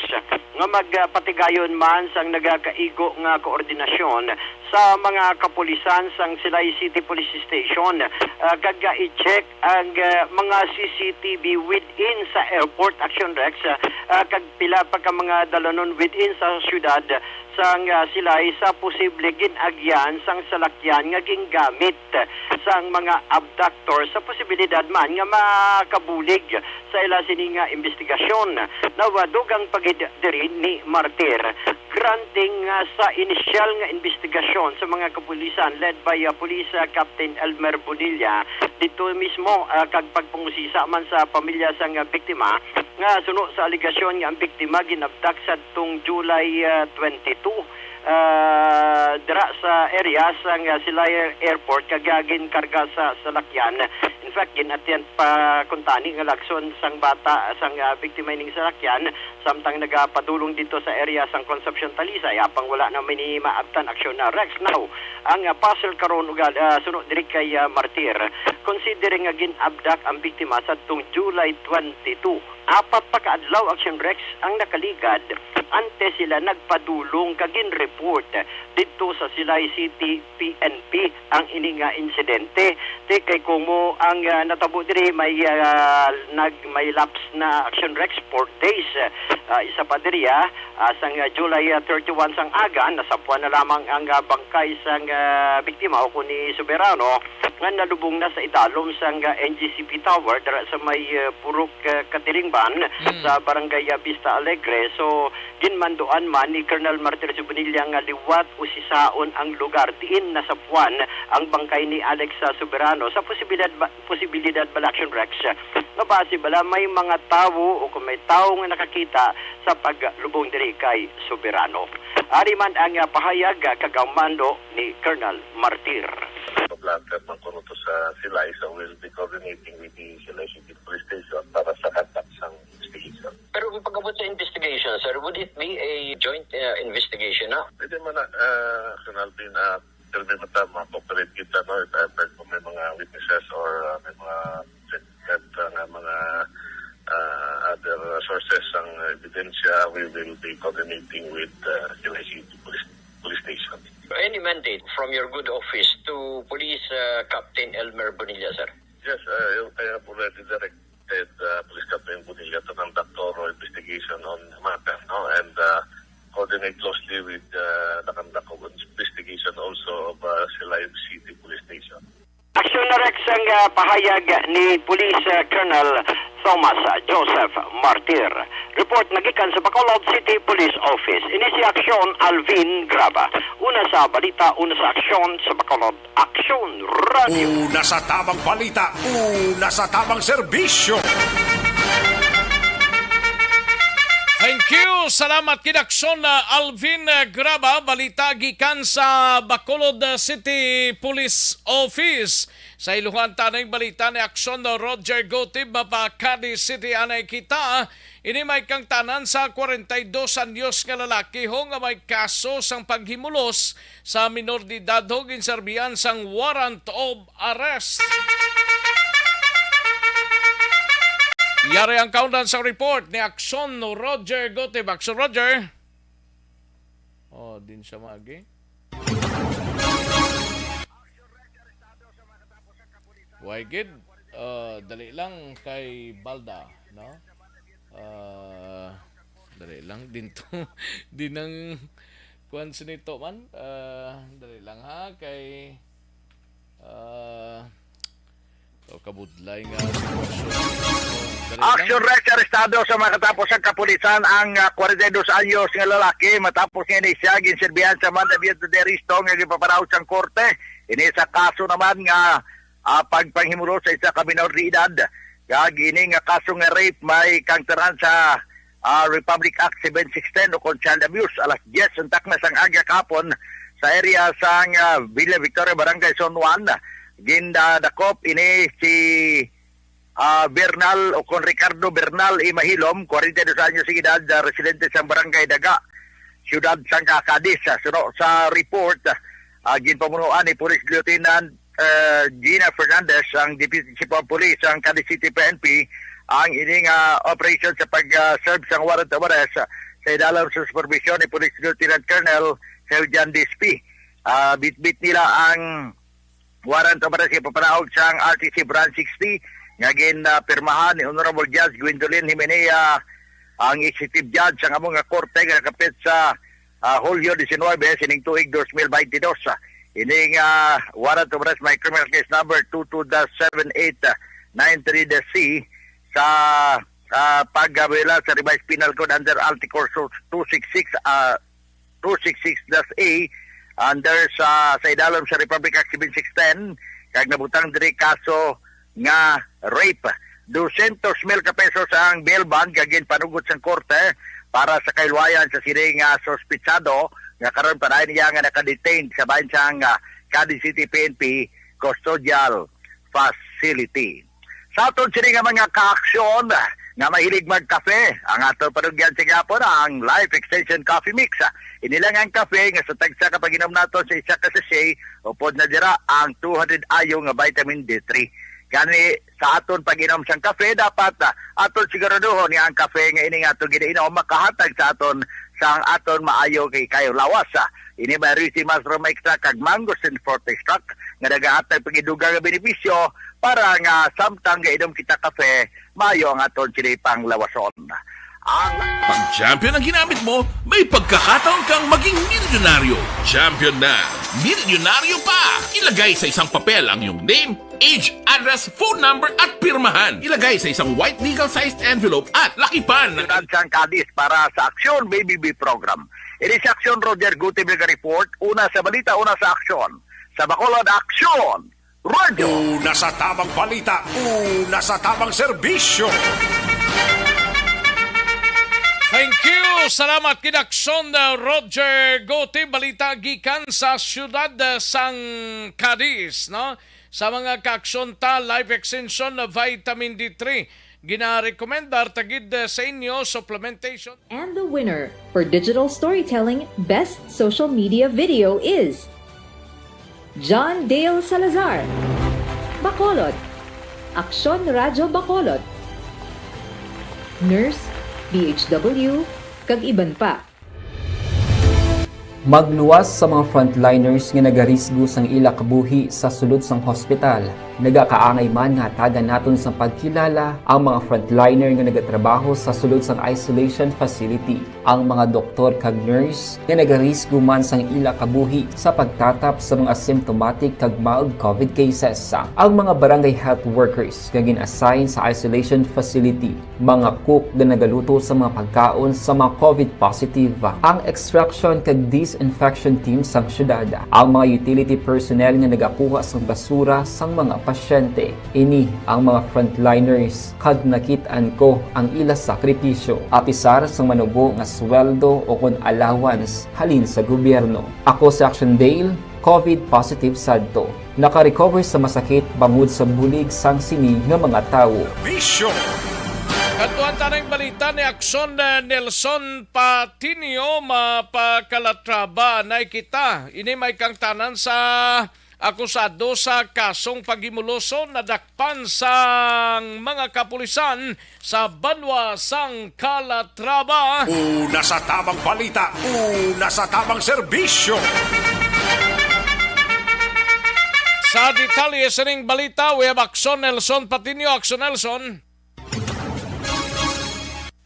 nga magpatigayon man sang nagakaigo nga koordinasyon sa mga kapulisan sang Silay City Police Station, ah, kag, ah, i-check ang, ah, mga C C T V within sa airport, Action Rex, ah, ah, kag pila pa ka mga dalanon within sa siyudad sang, ah, Silay sa posible gin-agyan sang salakyan nga gingamit sang mga abductor, sa posibilidad man nga makabulig sa ila sini nga investigasyon. Now, ah, dugang pa gid diri ni Martir, granting nga sa inisyal nga investigasyon sa mga kapulisan led by, ah, Police, ah, Captain Elmer Bonilla, dito mismo, ah, kag pagpangusisa man sa pamilya sang, ah, biktima, nga suno sa alegasyon nga ang biktima ginabdak sadtong July, ah, twenty-two, ah, dira sa area sang, ah, Silay Airport kag, ah, ginkarga sa salakyan. In fact, gin-attend pa kuntani nga lagson sang bata sang, ah, biktima ining salakyan, samtang nagapadulong dito sa area sang Concepcion, Talisay, apang wala na man ni maabtan, Aksyon na Rex. Now, ang, ah, puzzle karon ugal, ah, suno diri kay, ah, Martir, considering nga gin-abdak ang biktima sadtong July twenty-two, apat pa ka adlaw, Action Rex, ang nakaligad antes sila nagpadulong kag gin-report didto sa Silay City P N P ang ini nga insidente. Ti kay kumo ang, ah, natabo diri, may, ah, nag-, may lapse na, Action Rex, four days, ah, isa pa diri, ah, ah, sang, ah, July, ah, thirty-one sang aga, nasapuan na lamang ang, ah, bangkay sang, ah, biktima o kung ni Soberano nga nalubong na sa idalom sang, ah, N G C P Tower dira sa may, ah, Purok, ah, Katilingban Mm. sa Barangay, ah, Vista Alegre. So, ginmanduan man ni Colonel Martir Bonilla nga liwat usisaon ang lugar diin nasapuan ang bangkay ni Alex, ah, Soberano. Sa posibilidad ba, posibilidad bala, Action Rex, nga basi bala may mga tawo o kung may tawo nga nakakita sa paglubong diri kay Soberano. Ari man ang, ah, pahayag, ah, kag ang mando ni Colonel Martir. Pablanter man kuno to sa Silay, so we'll be coordinating with the Silay City Police Station para sa conduct sang investigation. Pero pag-abot sa investigation, sir, would it be a joint, uh, investigation na? Pwede man na, uh, Colonel Alvin, uh, pero may mata, ma-cooperate kita, no? If ever kung may mga witnesses or, uh, may mga that, uh, nga mga, uh, other sources ang ebidensya, we will be coordinating with, uh, Silay City Police, Police Station. Any mandate from your good office to Police, uh, Captain Elmer Bonilla, sir? Yes, uh, I have already directed, uh, Police Captain Bonilla to conduct thorough investigation on the matter, no? And, uh, coordinate closely with, uh, the conduct of investigation also of, uh, Silay City Police Station. Aksyon na, Rex, ang, ah, pahayag ni Police, ah, Colonel Thomas, ah, Joseph Martir. Report nagikan sa Bacolod City Police Office. Ini si Aksyon Alvin Graba. Una sa balita, una sa aksyon sa Bacolod Aksyon Radio. Una sa tamang balita, una sa tamang serbisyo. Thank you. Salamat kid Aksyon, ah, Alvin, ah, Graba. Balita gikan sa Bacolod, ah, City Police Office. Sa iluhan, taning balita ni Aksyon Roger Gotib, mapa Cadiz City. Anay kita, ini may kangtanan sa kwarenta y dos anyos nga lalaki ho nga may kaso sang paghimulos sa minor de edad ho, ginserbihan sang warrant of arrest. Yari ang kaundan sa report ni Aksyon Roger Gotib. Aksyon Roger. Oh, din siya maagi. Way gid. Ah, dali lang kay Balda, no? Ah, dali lang din to. Di nang kuwan sinito man. Ah, dali lang ha, kay, ah, so, kabudlay nga sitwasyon. Dali lang. Action Rex, arestado sa makatapos ang kapulisan ang, ah, kwarenta y dos anyos nga lalaki matapos nga ini siya ginserbihan sa mandamiento de arresto nga ginpapanaog sang korte. Ini sa kaso naman nga, ah, pagpanghimulos sa isa ka minor de edad. Kag ini nga kaso nga rape may kangtanan sa, ah, Republic Act seven six ten o kon child abuse. Alas diyes ang takna sang aga kahapon sa area sang, ah, Villa Victoria, Barangay San Juan. Gindakop ini si ah, Bernal o kon Ricardo Bernal Imahilom, kwarenta y dos anyos ang edad, ah, residente sa Barangay Daga, Siyudad sang Cadiz. Ah, suno sa report, ah, ginpamunuan ni Police Lieutenant, ah, Gina Fernandez, ang Deputy Chief of Police sang Cadiz City P N P, ang ining, ah, operation sa pag, ah, serve sang warrant of arrest, ah, sa idalom sa supervision ni Police Lieutenant Colonel Sergeant Dispi. Ah, bitbit nila ang warrant of arrest ipapanaog sang R T C Branch sixty nga gin, ah, pirmahan ni Honorable Judge Gwendolyn Himenea, ang executive judge sang amo nga korte nga nakapit sa, ah, Hulyo diecinuebe sining tuig dos mil baynte dos. Ini nga warrant of arrest may criminal case number two two dash seven eight nine three dash C sa, ah, pagkabila sa Revised Penal Code under Article two six six, ah, two six six dash A under sa, sa idalom sa Republic Act seven six ten, kag nabutang diri kaso nga rape. Dosyentos mil ka pesos ang bail bond nga ginpanugot sang korte para sa kahilwayan sa sini nga suspitsado nga karon padayon niya nga naka-detain sa bahin sang, ah, Cadiz City P N P Custodial Facility. Sa aton sini nga mga kaaksyon nga mahilig magkape, ang aton panugyan sa gihapon ang Life Extension Coffee Mix. Ini lang ang kape nga sa tagsa ka pag-inom naton sa isa ka sachet, upod na dira ang two hundred I U nga vitamin D three. Gani, sa aton pag-inom sang kape, dapat, ah, aton siguraduhon nga ang kape nga ini nga aton ginainom makahatag sa aton sang aton maayo kay kayo lawas. Ah, ini may ricin mushroom extract kag mangosteen fruit extract nga nagahatag pag-idugang nga benepisyo para nga samtang gainom kita kape, maayo ang aton sini panglawason. Ang Pag champion ang ginamit mo, may pagkakataon kang maging milyonaryo. Champion na, milyonaryo pa! Ilagay sa isang papel ang iyong name, age, address, phone number, at pirmahan. Ilagay sa isang white legal-sized envelope at lakipan ng Siyudad sang Cadiz para sa Aksyon B B B program. Ini si Aksyon Roger Guti, mega report. Una sa balita, una sa aksyon. Sa Bacolod, Aksyon! Radyo! Una sa tamang balita, una sa tamang serbisyo. Thank you. Salamat, Kinaksyon, uh, Roger Gote. Balita gikan sa siyudad, uh, sang Cadiz, no? Sa mga kaaksyon ta, Life Extension, uh, Vitamin D three. Ginarekomendar ta gid, uh, sa inyo, supplementation. And the winner for digital storytelling best social media video is John Dale Salazar, Bacolod, Aksyon Radyo Bacolod, Nurse, D H W, kag iban pa. Magluwas sa mga frontliners nga nagarisgo sang ila kabuhi sa sulod sang hospital. Nagakaangay man nga hatagan naton sang pagkilala ang mga frontliner nga nagatrabaho sa sulod sang isolation facility, ang mga doktor kag nurse nga nagarisgo man sang ila kabuhi sa pagtatap sa mga symptomatic kag mild covid cases, ang mga barangay health workers nga gin-assign sa isolation facility, mga cook nga nagaluto sa mga pagkaon sa mga covid positive, ang extraction kag disinfection team sang syudad, ang mga utility personnel nga nagakuha sang basura sang mga pasyente. Ini ang mga frontliners kag nakit-an ko ang ila sakripisyo, apisar sang manubo nga sweldo o kon allowance halin sa gobyerno. Ako si Action Dale, covid positive sadto. Naka-recover sa masakit bangod sa bulig sang sini nga mga tawo. Bisyo. Kadtuan ta ning balita ni Aksyon, eh, Nelson Patinio, mapakalatraba na kita. Ini may kangtanan sa akusado sa kasong paghimuloso nadakpan sang mga kapulisan sa banwa sang Calatrava. Una sa tamang balita, una sa tamang serbisyo. Sa detalye sining balita, we have Aksyon Nelson Patinio. Aksyon Nelson.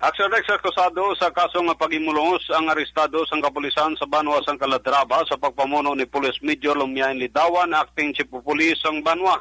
Aksyon Rex, akusado sa kaso nga paghimulos ang arestado sang kapulisan sa banwa sang Calatrava sa pagpamuno ni Police Major Lumiain Lidawan, acting chief of police sang banwa.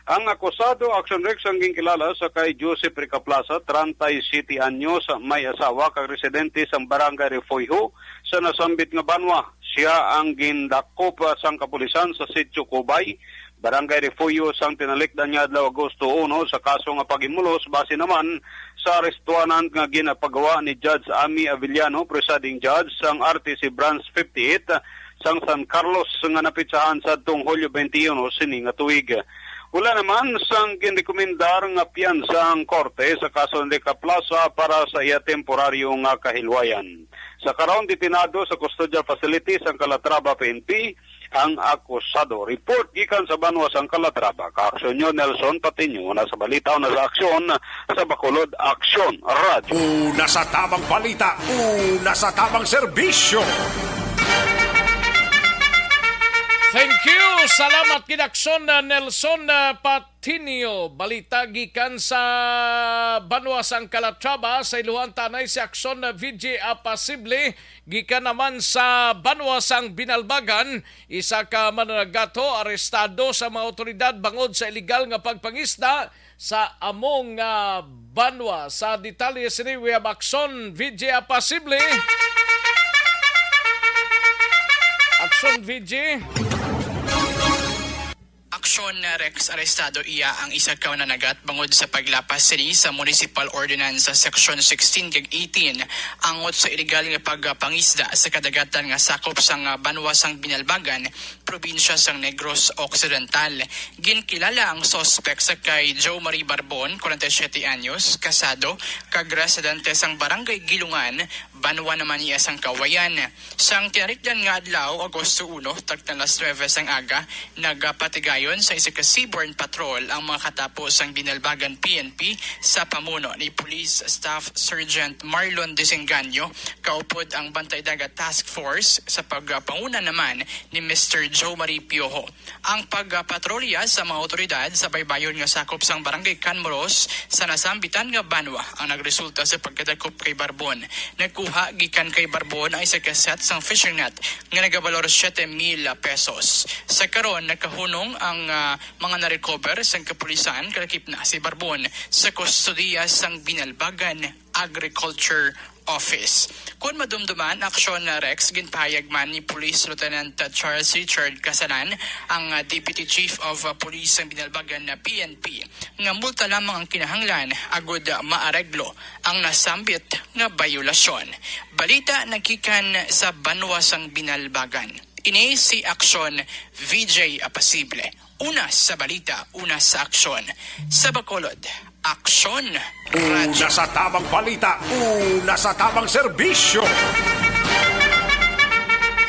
Ang akusado, Action Rex, ang ginkilala sa kay Joseph Ricaplaza, treinta y siete anyos, may asawa kag residente sa Barangay Refugio sa nasambit nga banwa. Siya ang gindakop, ah, sang kapulisan sa Sitio Cubay, Barangay Refugio, sang tinalikdan nga adlaw, Agosto uno, sa kaso nga paghimulos base naman sa arestuhanan nga ginapagawa ni Judge Ami Avellano, presiding judge sang R T C Branch fifty-eight sang San Carlos, nga napitsahan sa tong Hulyo twenty-one sini nga tuig. Wala naman sang ginrekomendar nga piyansa ang korte sa kaso ni Ricaplaza para sa iya temporaryo nga kahilwayan. Sa karon, detenado sa custodial facility sang Calatrava P N P ang akusado. Report gikan sa banwa sang Calatrava, ka-aksyon nyo Nelson Patiño, una sa balita, una sa aksyon, sa Bacolod Aksyon Radyo. Una sa tamang balita, una sa tamang serbisyo. Thank you. Salamat, kinaksyon na Nelson, ah, Pat-, Tinio, balita gikan sa banwa sang Calatrava, sa Iloan, tanay si Aksyon V J Apasible, gikan naman sa banwa sang Binalbagan, isa ka mananagato arestado sa mga awtoridad bangod sa iligal nga pagpangisda sa among, ah, banwa. Sa detalye sini, we have Aksyon V J Apasible. Aksyon V J. Aksyon, Rex, arestado iya ang isa ka mananagat bangod sa paglapas sini sa Municipal Ordinance Section sixteen kag eighteen, angot sa iligal nga pagpangisda sa kadagatan nga sakop sang banwa sang Binalbagan, probinsya sang Negros Occidental. Ginkilala ang suspek sa kay Joe Marie Barbon, forty-seven anyos, kasado, kag residente sang Barangay Gilungan, banwa naman niya sang Kawayan. Sang tinalikdan nga adlaw, Agosto uno, tagna alas nuebe sang aga, nagapatigayon sa isa ka seaborne patrol ang mga katapo sang Binalbagan P N P sa pamuno ni Police Staff Sergeant Marlon Desengaño, kaupod ang Bantay Dagat Task Force, sa pagpanguna naman ni Mister Joe Marie Piojo. Ang pagpatrolya sa mga awtoridad sa baybayon nga sakop sang Barangay Canmoros sa nasambitan nga banwa ang nagresulta sa pagkadakop kay Barbon. Nagkuha gikan kay Barbon ang isa ka set sang fishing net nga nagabalor siete mil pesos. Sa karon, nakahunong ang, ah, mga na-recover sang kapulisan, kalakip na si Barbon sa kustodiya sang Binalbagan Agriculture Office. Kon madumduman, Aksyon, ah, Rex, ginpahayag man ni Police Lieutenant, ah, Charles Richard Casalan, ang, ah, Deputy Chief of, ah, Police sang Binalbagan na P N P, nga multa lamang ang kinahanglan agud, ah, maareglo ang nasambit nga bayolasyon. Balita nagikan sa banwa sang Binalbagan. Ini si Aksyon V J Apasible. Una sa balita, una sa aksyon. Sa Bacolod, Aksyon Una Radyo. Sa tamang balita, una sa tamang serbisyo.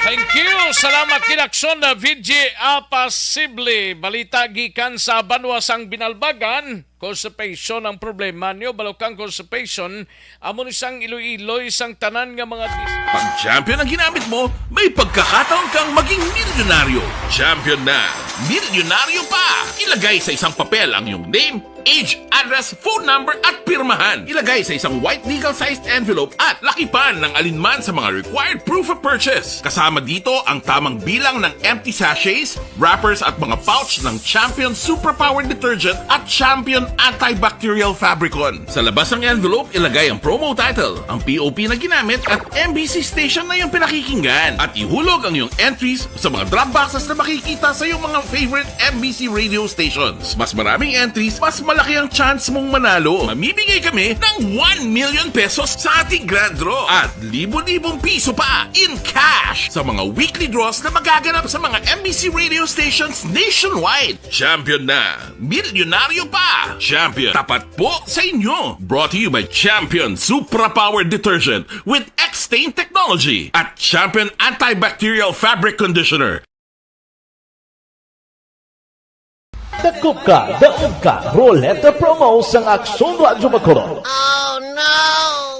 Thank you. Salamat, kinaksyon na V J Apasible. Balita gikan sa banwa sang Binalbagan. Constipation ang problema niyo, balukang constipation, amo ni sang iloy-iloy sang tanan nga mga dis- Pag champion ang ginamit mo, may pagkakataon kang maging milyonaryo. Champion na, milyonaryo pa! Ilagay sa isang papel ang iyong name, age, address, phone number, at pirmahan. Ilagay sa isang white legal-sized envelope at lakipan ng alinman sa mga required proof of purchase. Kasama dito ang tamang bilang ng empty sachets, wrappers at mga pouch ng Champion Suprapower Detergent at Champion Antibacterial Fabricon. Sa labas ng envelope, ilagay ang promo title, ang P O P na ginamit at M B C station na iyong pinakikinggan. At ihulog ang iyong entries sa mga drop boxes na makikita sa iyong mga favorite M B C radio stations. Mas maraming entries, mas malaki ang chance mong manalo. Mamimigay kami ng one million pesos sa ating grand draw at libo-libong piso pa in cash sa mga weekly draws na magaganap sa mga M B C radio stations nationwide. Champion na, milyonaryo pa! Champion, tapat po sa inyo! Brought to you by Champion Supra Power Detergent with X-Stain Technology at Champion Antibacterial Fabric Conditioner. Dakop ka, daog ka, Roleta Promo sang Aksyon Radyo Bacolod.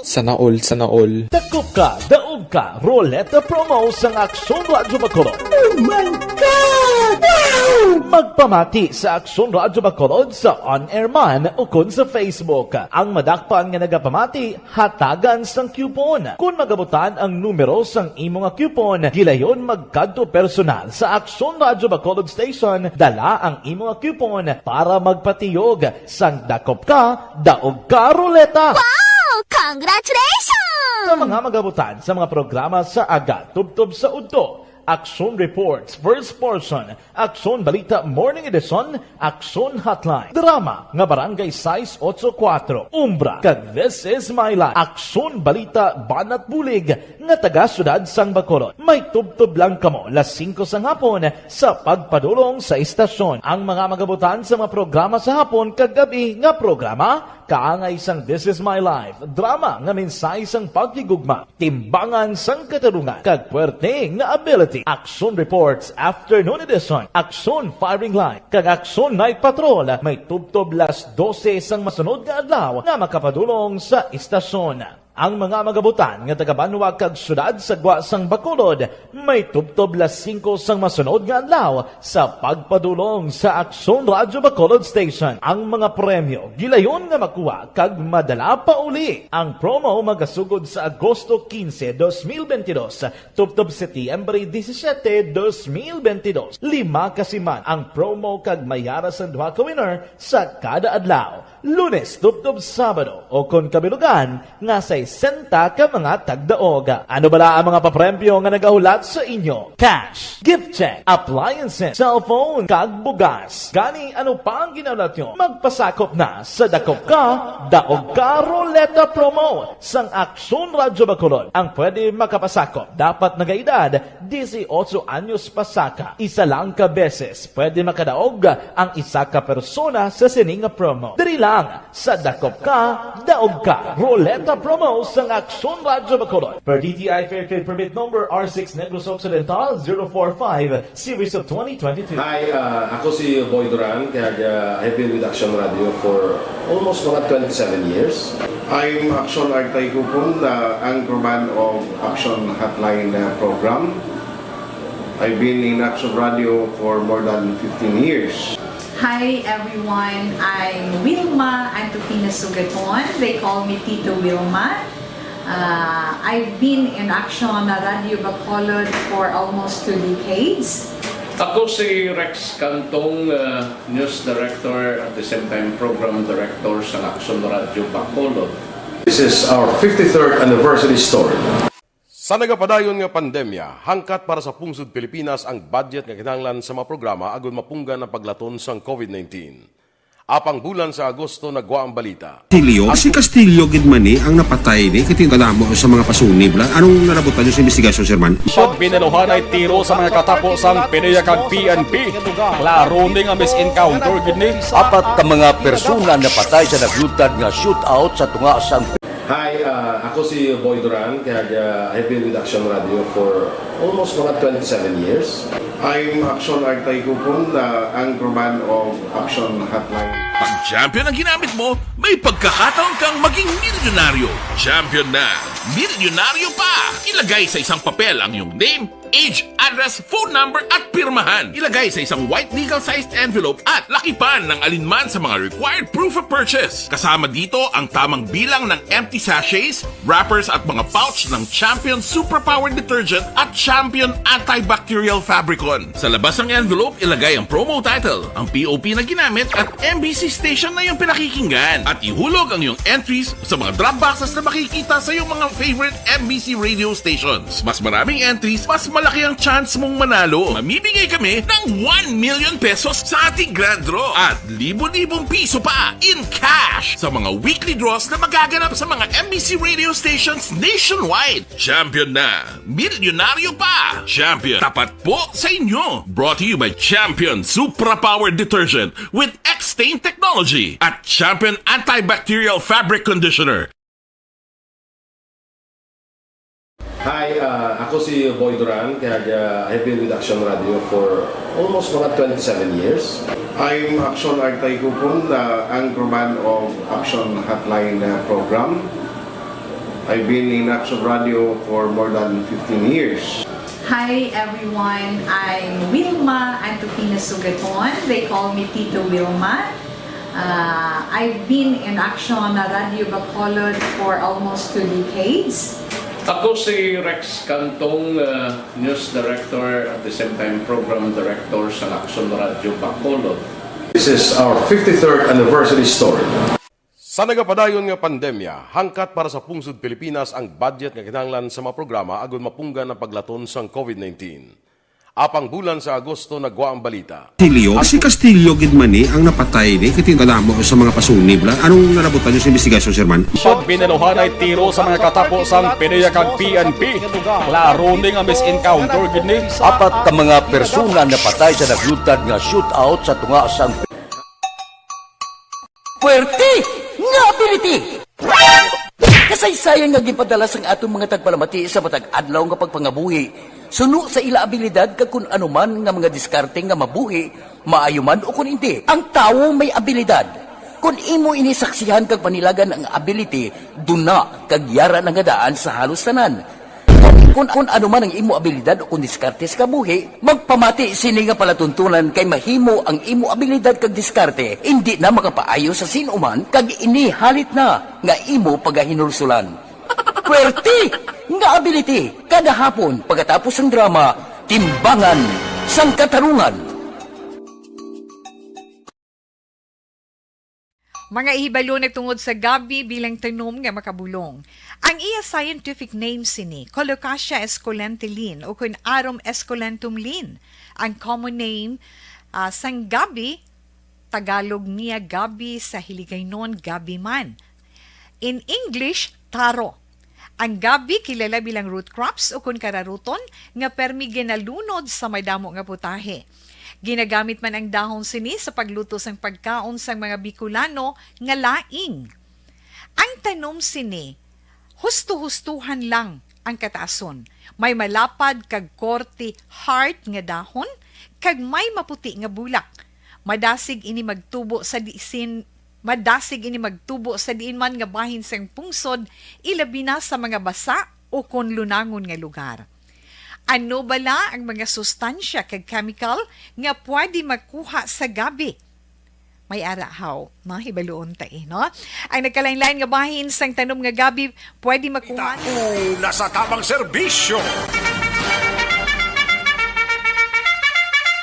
Sana all, sana all. Dakop ka, daog Ka Roleta Promo sang Aksyon Radyo Bacolod. Oh my God! Wow! Magpamati sa Aksyon Radyo Bacolod sa on-air man ukon sa Facebook. Ang madakpan nga nagapamati, hatagan sang coupon. Kon magabutan ang numero sang imo nga coupon, gilayon magkadto personal sa Aksyon Radyo Bacolod Station, dala ang imo nga coupon para magpatiyog sang Dakop Ka, Daog Ka Roleta. Wow! Congratulations! Sa mga magabutan sa mga programa sa aga tubtob sa udto, Aksyon Reports, First Portion, Aksyon Balita Morning Edition, Aksyon Hotline, drama nga Barangay sais ocho kuatro, Umbra, kag This Is My Life, Aksyon Balita Banat Bulig nga taga Siyudad sang Bacolod. May tubtob lang kamo las singko sang hapon sa pagpadulong sa istasyon. Ang mga magabutan sa mga programa sa hapon kag gab-i nga programa, kaangay sang This Is My Life, drama nga mensahe sang paghigugma, timbangan sang katarungan, kag puwerte nga ability. Aksyon Reports Afternoon Edition, Aksyon Firing Line, kag Aksyon Night Patrol may tubtob las dose sang masunod nga adlaw nga makapadulong sa istasyon. Ang mga magabutan nga taga-banwa kag siyudad sa gwa sang Bacolod may tubtob las singko sang masunod nga adlaw sa pagpadulong sa Aksyon Radyo Bacolod Station. Ang mga premyo gilayon nga makuha kag madala pauli. Ang promo magasugod sa Agosto quince, dos mil veintidós, tubtob Setyembre disisiete, dos mil veintidós. Lima ka siman ang promo kag may ara sang duha ka winner sa kada adlaw. Lunes tubtob Sabado, o kon kabilugan nga sesenta ka mga tagdaog. Ano bala ang mga papremyo nga nagahulat sa inyo? Cash, gift check, appliances, cellphone, kag bugas. Gani, ano pa ang ginahulat nyo? Magpasakop na sa Dakop Ka, Daog Ka Roleta Promo sang Aksyon Radyo Bacolod. Ang pwede makapasakop dapat nagaedad disiotso anyos pasaka. Isa lang ka beses pwede makadaog ang isa ka persona sa sini nga promo. Diri lang sa Dakop Ka, Daog Ka Roleta Promo sang Aksyon Radyo Bacolod. Per D T I Fair Trade Permit Number R six Negros Occidental zero four five, Series of twenty twenty-two. Hi, uh, ako si Boy Duran, kag, uh, I've been with Action Radio for almost mga twenty-seven years. I'm Action Artay Kupon, the anchorman of Action Hotline, uh, program. I've been in Action Radio for more than fifteen years. Hi everyone, I'm Wilma Antupina Sugaton. They call me Tito Wilma. Uh, I've been in Action Radio Bacolod for almost two decades. Ako si Rex Cantong, uh, News Director, at the same time Program Director sa Action Radio Bacolod. This is our fifty-third anniversary story. Sa nagapadayon nga pandemya, hangkat para sa pungsod Pilipinas ang budget nga kinahanglan sa mga programa agud mapunggan ang paglaton sang COVID nineteen. Apang bulan sa Agosto nagwa ang balita. Castillo? Si Castillo gid man ni ang napatay ni, kay tingala mo sa mga pasunib la. Anong nalabutan niyo sa investigasyon, Sir Man? Pag binaluhanay tiro sa mga katapo sang PDEA kag P N P, klaro ni nga mis-encounter gid ni. Apat ka mga persona napatay sa naglutad nga shootout sa tunga sang Hi, uh, ako si Boy Duran, kag, uh, I've been with Action Radio for almost mga twenty-seven years. I'm Action Artay Kupon, the anchorman of Action Hotline. Pag Champion ang ginamit mo, may pagkakataon kang maging milyonaryo. Champion na, milyonaryo pa! Ilagay sa isang papel ang iyong name, age, address, phone number, at pirmahan. Ilagay sa isang white legal-sized envelope at lakipan ng alinman sa mga required proof of purchase. Kasama dito ang tamang bilang ng empty sachets, wrappers, at mga pouch ng Champion Superpower Detergent at Champion Antibacterial Fabricon. Sa labas ng envelope, ilagay ang promo title, ang P O P na ginamit, at M B C station na iyong pinakikinggan. At ihulog ang iyong entries sa mga drop boxes na makikita sa iyong mga favorite M B C radio stations. Mas maraming entries, mas malaki ang chance mong manalo. Mamimigay kami ng one million pesos sa ating grand draw at libo-libong piso pa in cash sa mga weekly draws na magaganap sa mga M B C radio stations nationwide. Champion na! Milyonaryo pa! Champion, tapat po sa inyo! Brought to you by Champion Supra Power Detergent with X-Stain Technology at Champion Antibacterial Fabric Conditioner. Hi, uh, ako si Boy Duran, kag, uh, I've been with Action Radio for almost mga twenty-seven years. I'm Action Artay Kupon, the anchorman of Action Hotline, uh, program. I've been in Action Radio for more than fifteen years. Hi everyone, I'm Wilma Antupina Sugaton. They call me Tito Wilma. Uh, I've been in Action Radio Bacolod for almost two decades. Ako si Rex Cantong, uh, News Director at the same time Program Director sa Action Radio Bacolod. This is our fifty-third anniversary story. Sa nagapadayon nga pandemya, hangkat para sa pungsod Pilipinas ang budget nga kinahanglan sa mga programa agud mapunggan ang paglaton sang COVID nineteen. Apang bulan sa Agosto nagwa ang balita. Castillo, si Castillo gid man ni ang napatay ni, kay tinda namo sa mga pasunib la. Anong nalabutan niyo sa investigasyon, Sir Man? Pag binaluhanay tiro sa mga katapo sang PDEA kag P N P, klaro ni nga mis-encounter gid ni. Apat ka mga persona napatay sa naglutad nga shootout sa tunga sang Puwerte nga ability! Kasaysayan nga ginpadala sang aton mga tagpalamati sa matag adlaw nga pagpangabuhi suno sa ila abilidad kag kun ano man nga mga diskarte nga mabuhi, maayo man o kun indi. Ang tawo may abilidad. Kun imo ini saksihan kag panilagan ang ability, duna kag yara na nga daan sa halos tanan. Kun, kun ano man ang imo abilidad o kun diskarte sa kabuhi, magpamati sini nga palatuntunan kay mahimo ang imo abilidad kag diskarte indi na makapaayo sa sin-o man kag ini halit na nga imo pagahinulsulan. Puwerte nga ability kada hapon pagkatapos sang drama, Timbangan sang Katarungan. Mga ihibalo na tungod sa gabi bilang tanom nga makabulong. Ang iya scientific name sini, Colocasia esculenta Linn, o kun Arum esculentum Linn. Ang common name, ah, sang gabi, Tagalog niya gabi, sa Hiligaynon gabi man. In English, taro. Ang gabi kilala bilang root crops o kun kararuton nga permi ginalunod sa madamo nga putahe. Ginagamit man ang dahon sini sa pagluto sang pagkaon sang mga Bicolano nga laing. Ang tanom sini, husto-hustohan lang ang kataason. May malapad kag korte heart nga dahon kag may maputi nga bulak. Madasig ini magtubo sa disin Madasig ini magtubo sa diin man nga bahin sang pungsod, ilabi na sa mga basa o kon lunangon nga lugar. Ano bala ang mga sustansya kag chemical nga pwede makuha sa gabi? May ara haw, no? Hibaluon ta, eh, no? Ang nagkalain-lain nga bahin sang tanom nga gabi pwede makuha. Una sa tamang serbisyo.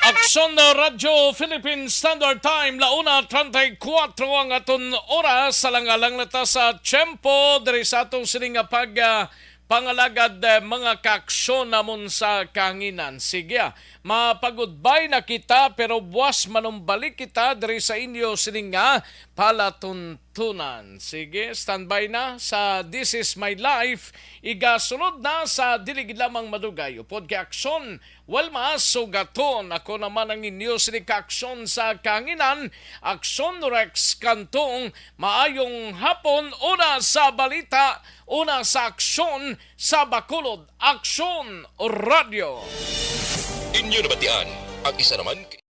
Aksyon na Radyo Philippine Standard Time, la una treinta y cuatro ang aton oras. Alang-alang na ta sa tiyempo diri sa atong sining nga pag, ah, pangalagad, eh, mga kaaksyon namon sa kahanginan. Sige, ah, mapagudbay na kita, pero buwas manumbalik kita diri sa inyo sining nga palatuntunan. Sige, standby na sa This Is My Life. Igasunod na sa dili gid lamang madugay. Upod kay Aksyon Wilma Sugaton. Ako naman ang inyo sining kaaksyon sa kahanginan, Aksyon Rex Cantong. Maayong hapon, una sa balita, una sa aksyon, sa Bacolod Aksyon Radio. Inyo nabatian ang isa naman ka